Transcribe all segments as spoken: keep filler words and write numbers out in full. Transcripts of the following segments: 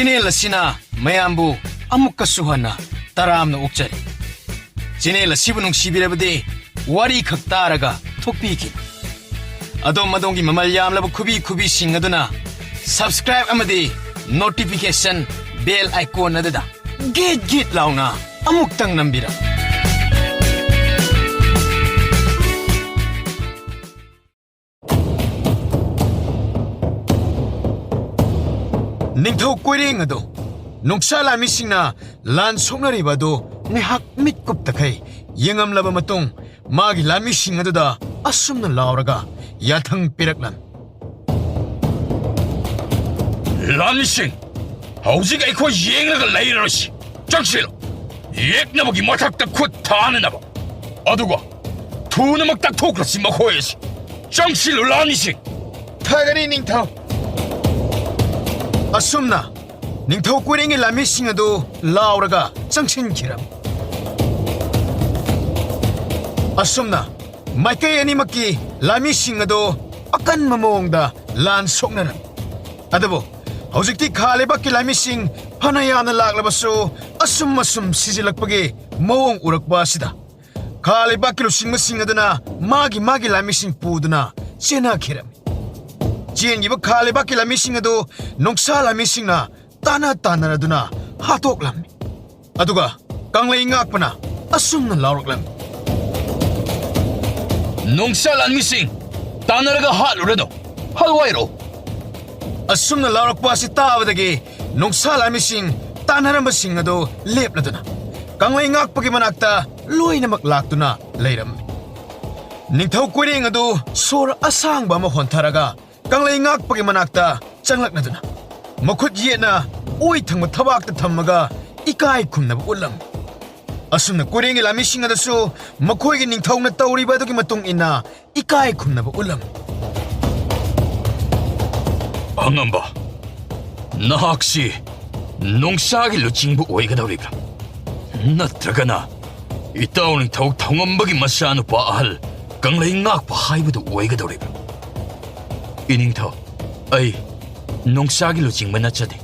Channel ꯑꯁꯤꯅ ꯃꯌꯥꯝꯕꯨ ꯑꯃꯨꯛꯀꯁꯨ ꯍꯟꯅ ꯇꯔꯥꯝꯅ ꯑꯣꯛꯆꯔꯤ꯫ ꯆꯦꯅꯦꯜ ꯑꯁꯤꯕꯨ ꯅꯨꯡꯁꯤꯕꯤꯔꯕꯗꯤ ꯋꯥꯔꯤ ꯈꯛ ꯇꯥꯔꯒ ꯊꯣꯛꯄꯤꯈꯤꯕ꯫ ꯑꯗꯣꯝ ꯑꯗꯣꯝꯒꯤ ꯃꯃꯜ ꯌꯥꯝꯂꯕ ꯈꯨꯕꯤ ꯈꯨꯕꯤꯁꯤꯡ ꯑꯗꯨꯅ subscribe ꯑꯃꯗꯤ notification bell icon ꯑꯗꯨꯗ ꯒꯤꯠ ꯒꯤꯠ ꯂꯥꯎꯅ ꯑꯃꯨꯛꯇꯪ ꯅꯝꯕꯤꯔꯝꯃꯨ꯫ ꯅꯤꯡꯊꯧ ꯀꯣꯏꯔꯦꯡ ꯑꯗꯨ ꯅꯣꯡꯁꯥ ꯂꯥꯟꯃꯤꯁꯤꯡꯅ ꯂꯥꯟ ꯁꯣꯛꯅꯔꯤꯕ ꯑꯗꯨ ꯉꯥꯏꯍꯥꯛ ꯃꯤꯠ ꯀꯨꯞꯇꯈꯩ ꯌꯦꯡꯉꯝꯂꯕ ꯃꯇꯨꯡ, ꯃꯥꯒꯤ ꯂꯥꯟꯃꯤꯁꯤꯡ ꯑꯗꯨꯗ ꯑꯁꯨꯝꯅ ꯂꯥꯎꯔꯒ ꯌꯥꯊꯪ ꯄꯤꯔꯛꯂꯝꯃꯤ꯫ ꯂꯥꯟꯃꯤꯁꯤꯡ, ꯍꯧꯖꯤꯛ ꯑꯩꯈꯣꯏ ꯌꯦꯡꯂꯒ ꯂꯩꯔꯔꯣꯏꯁꯤ꯫ ꯆꯪꯁꯤꯜꯂꯨ꯫ ꯌꯦꯛꯅꯕꯒꯤ ꯃꯊꯛꯇ ꯈꯨꯠ ꯊꯥꯅꯅꯕ꯫ ꯑꯗꯨꯒ ꯊꯨꯅꯃꯛ ꯇꯛꯊꯣꯛꯈ꯭ꯔꯁꯤ ꯃꯈꯣꯏ ꯑꯁꯤ꯫ ꯆꯪꯁꯤꯜꯂꯨ, ꯂꯥꯟꯃꯤꯁꯤꯡ꯫ ꯐꯒꯅꯤ, ꯅꯤꯡꯊꯧ꯫ ꯑꯁꯨꯝꯅ ꯅꯤꯡꯊꯧ ꯀꯣꯏꯔꯦꯡꯒꯤ ꯂꯥꯟꯃꯤꯁꯤꯡ ꯑꯗꯨ ꯂꯥꯎꯔꯒ ꯆꯪꯁꯤꯟꯈꯤꯔꯝꯃꯤ꯫ ꯑꯁꯨꯝꯅ ꯃꯥꯏꯀꯩ ꯑꯅꯤꯃꯛꯀꯤ ꯂꯥꯟꯃꯤꯁꯤꯡ ꯑꯗꯨ ꯑꯀꯟꯕ ꯃꯑꯣꯡꯗ ꯂꯥꯟ ꯁꯣꯛꯅꯔꯝꯃꯤ꯫ ꯑꯗꯨꯕꯨ ꯍꯧꯖꯤꯛꯇꯤ ꯈꯥ ꯂꯩꯕꯥꯛꯀꯤ ꯂꯥꯟꯃꯤꯁꯤꯡ ꯐꯅ ꯌꯥꯝꯅ ꯂꯥꯛꯂꯕꯁꯨ, ꯑꯁꯨꯝ ꯑꯁꯨꯝ ꯁꯤꯖꯤꯜꯂꯛꯄꯒꯤ ꯃꯑꯣꯡ ꯎꯔꯛꯄ ꯑꯁꯤꯗ, ꯈꯥ ꯂꯩꯕꯥꯛꯀꯤ ꯂꯨꯆꯤꯡꯕꯁꯤꯡ ꯑꯗꯨꯅ ꯃꯥꯒꯤ ꯃꯥꯒꯤ ꯂꯥꯟꯃꯤꯁꯤꯡ ꯄꯨꯗꯨꯅ ꯆꯦꯟꯅꯈꯤꯔꯝꯃꯤ꯫ ꯆꯦꯟꯈꯤꯕ ꯈꯥ ꯂꯩꯕꯥꯛꯀꯤ ꯂꯥꯟꯃꯤꯁꯤꯡ ꯑꯗꯨ ꯅꯣꯡꯁꯥ ꯂꯥꯟꯃꯤꯁꯤꯡꯅ ꯇꯥꯟꯅ ꯇꯥꯟꯅꯔꯗꯨꯅ ꯍꯥꯠꯇꯣꯛꯂꯝꯃꯤ꯫ ꯑꯗꯨꯒ ꯀꯪꯂꯩ ꯉꯥꯛꯄꯅ ꯑꯁꯨꯝꯅ ꯂꯥꯎꯔꯛꯂꯝꯃꯤ꯫ ꯅꯣꯡꯁꯥ ꯂꯥꯟꯃꯤꯁꯤꯡ, ꯇꯥꯟꯅꯔꯒ ꯍꯥꯠꯂꯨꯔꯅꯨ, ꯍꯜꯋꯥꯏꯔꯣ꯫ ꯑꯁꯨꯝꯅ ꯂꯥꯎꯔꯛꯄ ꯑꯁꯤ ꯇꯥꯕꯗꯒꯤ ꯅꯣꯡꯁꯥ ꯂꯥꯟꯃꯤꯁꯤꯡ ꯇꯥꯟꯅꯔꯝꯕꯁꯤꯡ ꯑꯗꯨ ꯂꯦꯞꯂꯗꯨꯅ ꯀꯪꯂꯩ ꯉꯥꯛꯄꯒꯤ ꯃꯅꯥꯛꯇ ꯂꯣꯏꯅꯃꯛ ꯂꯥꯛꯇꯨꯅ ꯂꯩꯔꯝꯃꯤ꯫ ꯅꯤꯡꯊꯧ ꯀꯣꯏꯔꯦꯡ ꯑꯗꯨ ꯁꯣꯔ ꯑꯁꯥꯡꯕ ꯑꯃ ꯍꯣꯟꯊꯔꯒ ꯀꯪꯂꯩ ꯉꯥꯛꯄꯒꯤ ꯃꯅꯥꯛꯇ ꯆꯪꯂꯛꯅꯗꯨꯅ ꯃꯈꯨꯠ ꯌꯦꯠꯅ ꯑꯣꯏ ꯊꯪꯕ ꯊꯕꯥꯛꯇ ꯊꯝꯃꯒ ꯏꯀꯥꯏ ꯈꯨꯝꯅꯕ ꯎꯠꯂꯝꯃꯤ꯫ ꯑꯁꯨꯝꯅ ꯀꯣꯏꯔꯦꯡꯒꯤ ꯂꯥꯟꯃꯤꯁꯤꯡ ꯑꯗꯨꯁꯨ ꯃꯈꯣꯏꯒꯤ ꯅꯤꯡꯊꯧꯅ ꯇꯧꯔꯤꯕ ꯑꯗꯨꯒꯤ ꯃꯇꯨꯡ ꯏꯟꯅ ꯏꯀꯥꯏ ꯈꯨꯝꯅꯕ ꯎꯠꯂꯝꯃꯤ꯫ ꯑꯉꯝꯕ, ꯅꯍꯥꯛꯁꯤ ꯅꯣꯡꯁꯥꯒꯤ ꯂꯨꯆꯤꯡꯕ ꯑꯣꯏꯒꯗꯧꯔꯤꯕ꯭ꯔꯥ? ꯅꯠꯇ꯭ꯔꯒꯅ ꯏꯇꯥꯎ ꯅꯤꯡꯊꯧ ꯊꯧꯉꯝꯕꯒꯤ ꯃꯆꯥꯅꯨꯄꯥ ꯑꯍꯜ ꯀꯪꯂꯩ ꯉꯥꯛꯄ ꯍꯥꯏꯕꯗꯨ ꯑꯣꯏꯒꯗꯧꯔꯤꯕ꯭ꯔꯥ? ꯏꯅꯤꯡꯊꯧ, ꯑꯩ ꯅꯣꯡꯁꯥꯒꯤ ꯂꯨꯆꯤꯡꯕ ꯅꯠꯆꯗꯦ꯫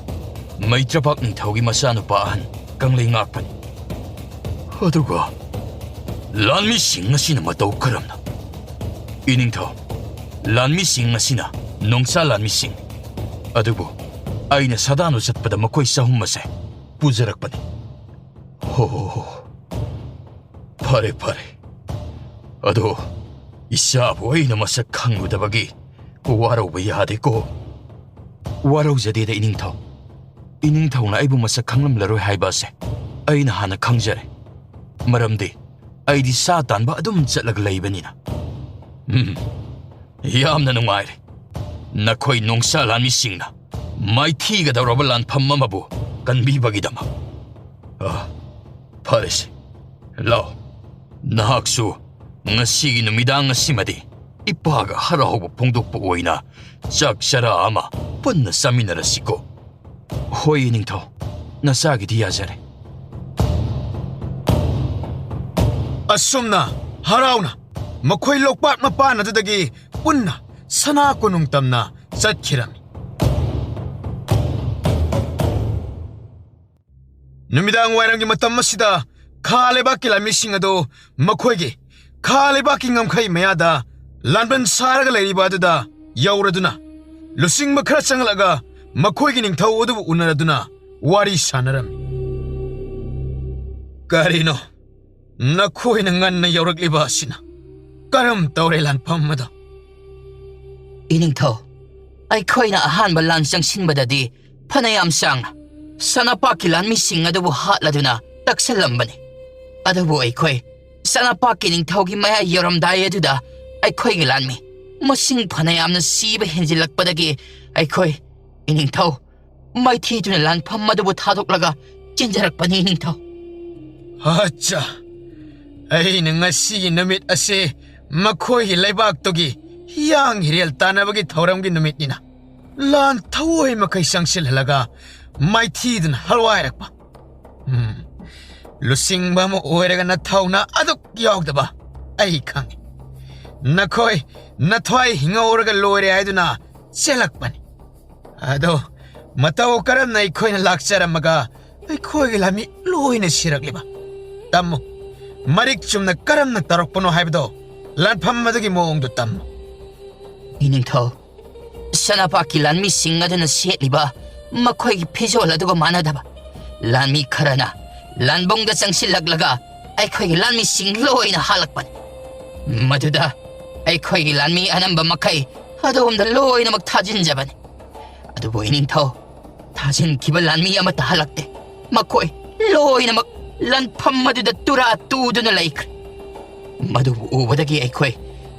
ꯃꯩꯇ꯭ꯔꯄꯥꯛ ꯅꯤꯡꯊꯧꯒꯤ ꯃꯆꯥꯅꯨꯄꯥ ꯑꯍꯟ ꯀꯪꯂꯩ ꯉꯥꯛꯄꯅꯤ꯫ ꯑꯗꯨꯒ ꯂꯥꯟꯃꯤꯁꯤꯡ ꯑꯁꯤꯅ ꯃꯇꯧ ꯀꯔꯝꯅ? ꯏꯅꯤꯡꯊꯧ, ꯂꯥꯟꯃꯤꯁꯤꯡ ꯑꯁꯤꯅ ꯅꯣꯡꯆꯥ ꯂꯥꯟꯃꯤꯁꯤꯡ꯫ ꯑꯗꯨꯕꯨ ꯑꯩꯅ ꯁꯥꯗꯥꯟꯗꯨ ꯆꯠꯄꯗ ꯃꯈꯣꯏ ꯆꯍꯨꯝ ꯑꯁꯦ ꯄꯨꯖꯔꯛꯄꯅꯤ꯫ ꯍꯣ ꯍꯣ ꯍꯣ꯫ ꯐꯔꯦ ꯐꯔꯦ꯫ ꯑꯗꯣ ꯏꯆꯥꯕꯨ ꯑꯩꯅ ꯃꯁꯛ ꯈꯪꯂꯨꯗꯕꯒꯤ ꯋꯥꯔꯧꯕ ꯌꯥꯗꯦꯀꯣ꯫ ꯋꯥꯔꯧꯖꯗꯦꯗ ꯏꯅꯤꯡꯊꯧ꯫ ꯏꯅꯤꯡꯊꯧꯅ ꯑꯩꯕꯨ ꯃꯁꯛ ꯈꯪꯂꯝꯂꯔꯣꯏ ꯍꯥꯏꯕ ꯑꯁꯦ ꯑꯩꯅ ꯍꯥꯟꯅ ꯈꯪꯖꯔꯦ꯫ ꯃꯔꯝꯗꯤ ꯑꯩꯗꯤ ꯁꯥ ꯇꯥꯟꯕ ꯑꯗꯨꯝ ꯆꯠꯂꯒ ꯂꯩꯕꯅꯤꯅ꯫ ꯎꯝ, ꯌꯥꯝꯅ ꯅꯨꯡꯉꯥꯏꯔꯦ꯫ ꯅꯈꯣꯏ ꯅꯣꯡꯁꯥ ꯂꯥꯟꯃꯤꯁꯤꯡꯅ ꯃꯥꯏꯊꯤꯒꯗꯧꯔꯕ ꯂꯥꯟꯐꯝ ꯑꯃꯕꯨ ꯀꯟꯕꯤꯕꯒꯤꯗꯃꯛ꯫ ꯑ, ꯐꯔꯦꯁꯦ꯫ ꯂꯥꯎ, ꯅꯍꯥꯛꯁꯨ ꯉꯁꯤꯒꯤ ꯅꯨꯃꯤꯗꯥꯡ ꯑꯁꯤꯃꯗꯤ ꯏꯄꯥꯒ ꯍꯔꯥꯎꯕ ꯐꯣꯡꯗꯣꯛꯄ ꯑꯣꯏꯅ ꯆꯥꯛ ꯆꯔꯥ ꯑꯃ ꯄꯨꯟꯅ ꯆꯥꯃꯤꯟꯅꯔꯁꯤꯀꯣ꯫ ꯍꯣꯏ, ꯏꯅꯤꯡꯊꯧ, ꯅꯆꯥꯒꯤꯗꯤ ꯌꯥꯖꯔꯦ꯫ ꯑꯁꯨꯝꯅ ꯍꯔꯥꯎꯅ ꯃꯈꯣꯏ ꯂꯣꯛꯄꯥꯠ ꯃꯄꯥꯟ ꯑꯗꯨꯗꯒꯤ ꯄꯨꯟꯅ ꯁꯅꯥ ꯀꯣꯅꯨꯡ ꯇꯝꯅ ꯆꯠꯈꯤꯔꯝꯃꯤ꯫ ꯅꯨꯃꯤꯗꯥꯡ ꯋꯥꯏꯔꯝꯒꯤ ꯃꯇꯝ ꯑꯁꯤꯗ ꯈꯥ ꯂꯩꯕꯥꯛꯀꯤ ꯂꯥꯟꯃꯤꯁꯤꯡ ꯑꯗꯨ ꯃꯈꯣꯏꯒꯤ ꯈꯥ ꯂꯩꯕꯥꯛꯀꯤ ꯉꯝꯈꯩ ꯃꯌꯥꯗ ꯂꯥꯟꯕꯟ ꯁꯥꯔꯒ ꯂꯩꯔꯤꯕ ꯑꯗꯨꯗ ꯌꯧꯔꯗꯨꯅ, ꯂꯨꯆꯤꯡꯕ ꯈꯔ ꯆꯪꯂꯛꯂꯒ ꯃꯈꯣꯏꯒꯤ ꯅꯤꯡꯊꯧ ꯑꯗꯨꯕꯨ ꯎꯅꯔꯗꯨꯅ ꯋꯥꯔꯤ ꯁꯥꯟꯅꯔꯝꯃꯤ꯫ ꯀꯔꯤꯅꯣ, ꯅꯈꯣꯏꯅ ꯉꯟꯅ ꯌꯧꯔꯛꯂꯤꯕ ꯑꯁꯤꯅ? ꯀꯔꯝ ꯇꯧꯔꯦ ꯂꯥꯟꯐꯝ ꯑꯗꯣ? ꯏꯅꯤꯡꯊꯧ, ꯑꯩꯈꯣꯏꯅ ꯑꯍꯥꯟꯕ ꯂꯥꯟ ꯆꯪꯁꯤꯟꯕꯗꯗꯤ ꯐꯅꯌꯥꯝ ꯁꯥꯡꯅ ꯁꯅꯥꯄꯥꯛꯀꯤ ꯂꯥꯟꯃꯤꯁꯤꯡ ꯑꯗꯨꯕꯨ ꯍꯥꯠꯂꯗꯨꯅ ꯇꯛꯁꯜꯂꯝꯕꯅꯤ꯫ ꯑꯗꯨꯕꯨ ꯑꯩꯈꯣꯏ ꯁꯅꯥꯄꯥꯛꯀꯤ ꯅꯤꯡꯊꯧꯒꯤ ꯃꯌꯥ ꯌꯧꯔꯝꯗꯥꯏ ꯑꯗꯨꯗ ꯑꯩꯈꯣꯏꯒꯤ ꯂꯥꯟꯃꯤ ꯃꯁꯤꯡ ꯐꯅꯌꯥꯝꯅ ꯁꯤꯕ ꯍꯦꯟꯖꯤꯜꯂꯛꯄꯗꯒꯤ ꯑꯩꯈꯣꯏ, ꯏꯅꯤꯡꯊꯧ, ꯃꯥꯏꯊꯤꯗꯨꯅ ꯂꯥꯟꯐꯝ ꯑꯗꯨꯕꯨ ꯊꯥꯗꯣꯛꯂꯒ ꯆꯦꯟꯖꯔꯛꯄꯅꯤ, ꯏꯅꯤꯡꯊꯧ꯫ ꯑꯠꯆꯥ, ꯑꯩꯅ ꯉꯁꯤꯒꯤ ꯅꯨꯃꯤꯠ ꯑꯁꯤ ꯃꯈꯣꯏꯒꯤ ꯂꯩꯕꯥꯛꯇꯨꯒꯤ ꯍꯤꯌꯥꯡ ꯍꯤꯔꯦꯜ ꯇꯥꯟꯅꯕꯒꯤ ꯊꯧꯔꯝꯒꯤ ꯅꯨꯃꯤꯠꯅꯤꯅ ꯂꯥꯟ ꯊꯑꯣꯏ ꯃꯈꯩ ꯆꯪꯁꯤꯜꯍꯜꯂꯒ ꯃꯥꯏꯊꯤꯗꯨꯅ ꯍꯜꯋꯥꯏꯔꯛꯄ꯫ ꯎꯝ, ꯂꯨꯆꯤꯡꯕ ꯑꯃ ꯑꯣꯏꯔꯒ ꯅꯊꯧꯅ ꯑꯗꯨꯛ ꯌꯥꯎꯗꯕ ꯑꯩ ꯈꯪꯉꯤ꯫ ꯅꯈꯣꯏ ꯅꯊ꯭ꯋꯥꯏ ꯍꯤꯡꯍꯧꯔꯒ ꯂꯣꯏꯔꯦ ꯍꯥꯏꯗꯨꯅ ꯆꯦꯜꯂꯛꯄꯅꯤ꯫ ꯑꯗꯣ ꯃꯇꯧ ꯀꯔꯝꯅ ꯑꯩꯈꯣꯏꯅ ꯂꯥꯛꯆꯔꯝꯃꯒ ꯑꯩꯈꯣꯏꯒꯤ ꯂꯥꯟꯃꯤ ꯂꯣꯏꯅ ꯁꯤꯔꯛꯂꯤꯕ? ꯇꯝꯃꯨ꯫ ꯃꯔꯤꯛ ꯆꯨꯝꯅ ꯀꯔꯝꯅ ꯇꯧꯔꯛꯄꯅꯣ ꯍꯥꯏꯕꯗꯣ, ꯂꯥꯟꯐꯝ ꯑꯗꯨꯒꯤ ꯃꯑꯣꯡꯗꯨ ꯇꯝꯃꯨ꯫ ꯏꯅꯤꯡꯊꯧ, ꯁꯅꯥꯄꯥꯛꯀꯤ ꯂꯥꯟꯃꯤꯁꯤꯡ ꯑꯗꯨꯅ ꯁꯦꯠꯂꯤꯕ ꯃꯈꯣꯏꯒꯤ ꯐꯤꯖꯣꯜ ꯑꯗꯨꯒ ꯃꯥꯟꯅꯗꯕ ꯂꯥꯟꯃꯤ ꯈꯔꯅ ꯂꯥꯟꯕꯨꯡꯗ ꯆꯪꯁꯤꯜꯂꯛꯂꯒ ꯑꯩꯈꯣꯏꯒꯤ ꯂꯥꯟꯃꯤꯁꯤꯡ ꯂꯣꯏꯅ ꯍꯥꯠꯂꯛꯄꯅꯤ꯫ ꯃꯗꯨꯗ ꯑꯩꯈꯣꯏꯒꯤ ꯂꯥꯟꯃꯤ ꯑꯅꯝꯕ ꯃꯈꯩ ꯑꯗꯣꯝꯗ ꯂꯣꯏꯅꯃꯛ ꯊꯥꯖꯤꯟꯖꯕꯅꯤ꯫ ꯑꯗꯨꯕꯨ ꯏꯅꯤꯡꯊꯧ, ꯊꯥꯖꯤꯟꯈꯤꯕ ꯂꯥꯟꯃꯤ ꯑꯃꯠꯇ ꯍꯜꯂꯛꯇꯦ꯫ ꯃꯈꯣꯏ ꯂꯣꯏꯅꯃꯛ ꯂꯥꯟꯐꯝ ꯑꯗꯨꯗ ꯇꯨꯔꯥ ꯇꯨꯗꯨꯅ ꯂꯩꯈ꯭ꯔꯦ꯫ ꯃꯗꯨꯕꯨ ꯎꯕꯗꯒꯤ ꯑꯩꯈꯣꯏ,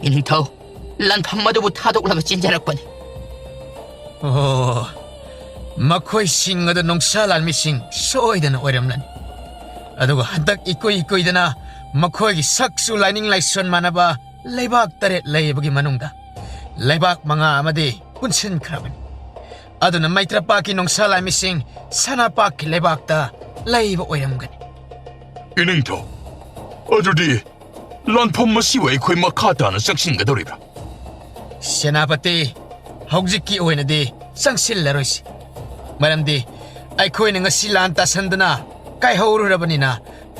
ꯏꯅꯤꯡꯊꯧ, ꯂꯥꯟꯐꯝ ꯑꯗꯨꯕꯨ ꯊꯥꯗꯣꯛꯂꯒ ꯆꯦꯟꯖꯔꯛꯄꯅꯤ꯫ ꯑꯣ, ꯃꯈꯣꯏꯁꯤꯡ ꯑꯗꯨ ꯅꯣꯡꯁꯥ ꯂꯥꯟꯃꯤꯁꯤꯡ ꯁꯣꯏꯗꯅ ꯑꯣꯏꯔꯝꯂꯅꯤ꯫ ꯑꯗꯨꯒ ꯍꯟꯗꯛ ꯏꯀꯨꯏ ꯀꯨꯏꯗꯅ ꯃꯈꯣꯏꯒꯤ ꯁꯛꯁꯨ ꯂꯥꯏꯅꯤꯡ ꯂꯥꯏꯁꯣꯟ ꯃꯥꯟꯅꯕ ꯂꯩꯕꯥꯛ ꯇꯔꯦꯠ ꯂꯩꯕꯒꯤ ꯃꯅꯨꯡꯗ ꯂꯩꯕꯥꯛ ꯃꯉꯥ ꯑꯃꯗꯤ ꯄꯨꯟꯁꯤꯟꯈ꯭ꯔꯕꯅꯤ꯫ ꯑꯗꯨꯅ ꯃꯩꯇ꯭ꯔꯄꯥꯛꯀꯤ ꯅꯣꯡꯁꯥ ꯂꯥꯟꯃꯤꯁꯤꯡ ꯁꯅꯥꯄꯥꯛꯀꯤ ꯂꯩꯕꯥꯛꯇ ꯂꯩꯕ ꯑꯣꯏꯔꯝꯒꯅꯤ꯫ ꯏꯅꯤꯡꯊꯧ, ꯑꯗꯨꯗꯤ ꯂꯥꯟꯐꯝ ꯑꯁꯤꯕꯨ ꯑꯩꯈꯣꯏ ꯃꯈꯥ ꯇꯥꯅ ꯆꯪꯁꯤꯟꯒꯗꯧꯔꯤꯕ꯭ꯔꯥ? ꯁꯦꯅꯥꯄꯇꯤ, ꯍꯧꯖꯤꯛꯀꯤ ꯑꯣꯏꯅꯗꯤ ꯆꯪꯁꯤꯜꯂꯔꯣꯏꯁꯤ꯫ ꯃꯔꯝꯗꯤ ꯑꯩꯈꯣꯏꯅ ꯉꯁꯤ ꯂꯥꯟ ꯇꯥꯁꯟꯗꯨꯅ ꯀꯥꯏꯍꯧꯔꯨꯔꯕꯅꯤꯅ,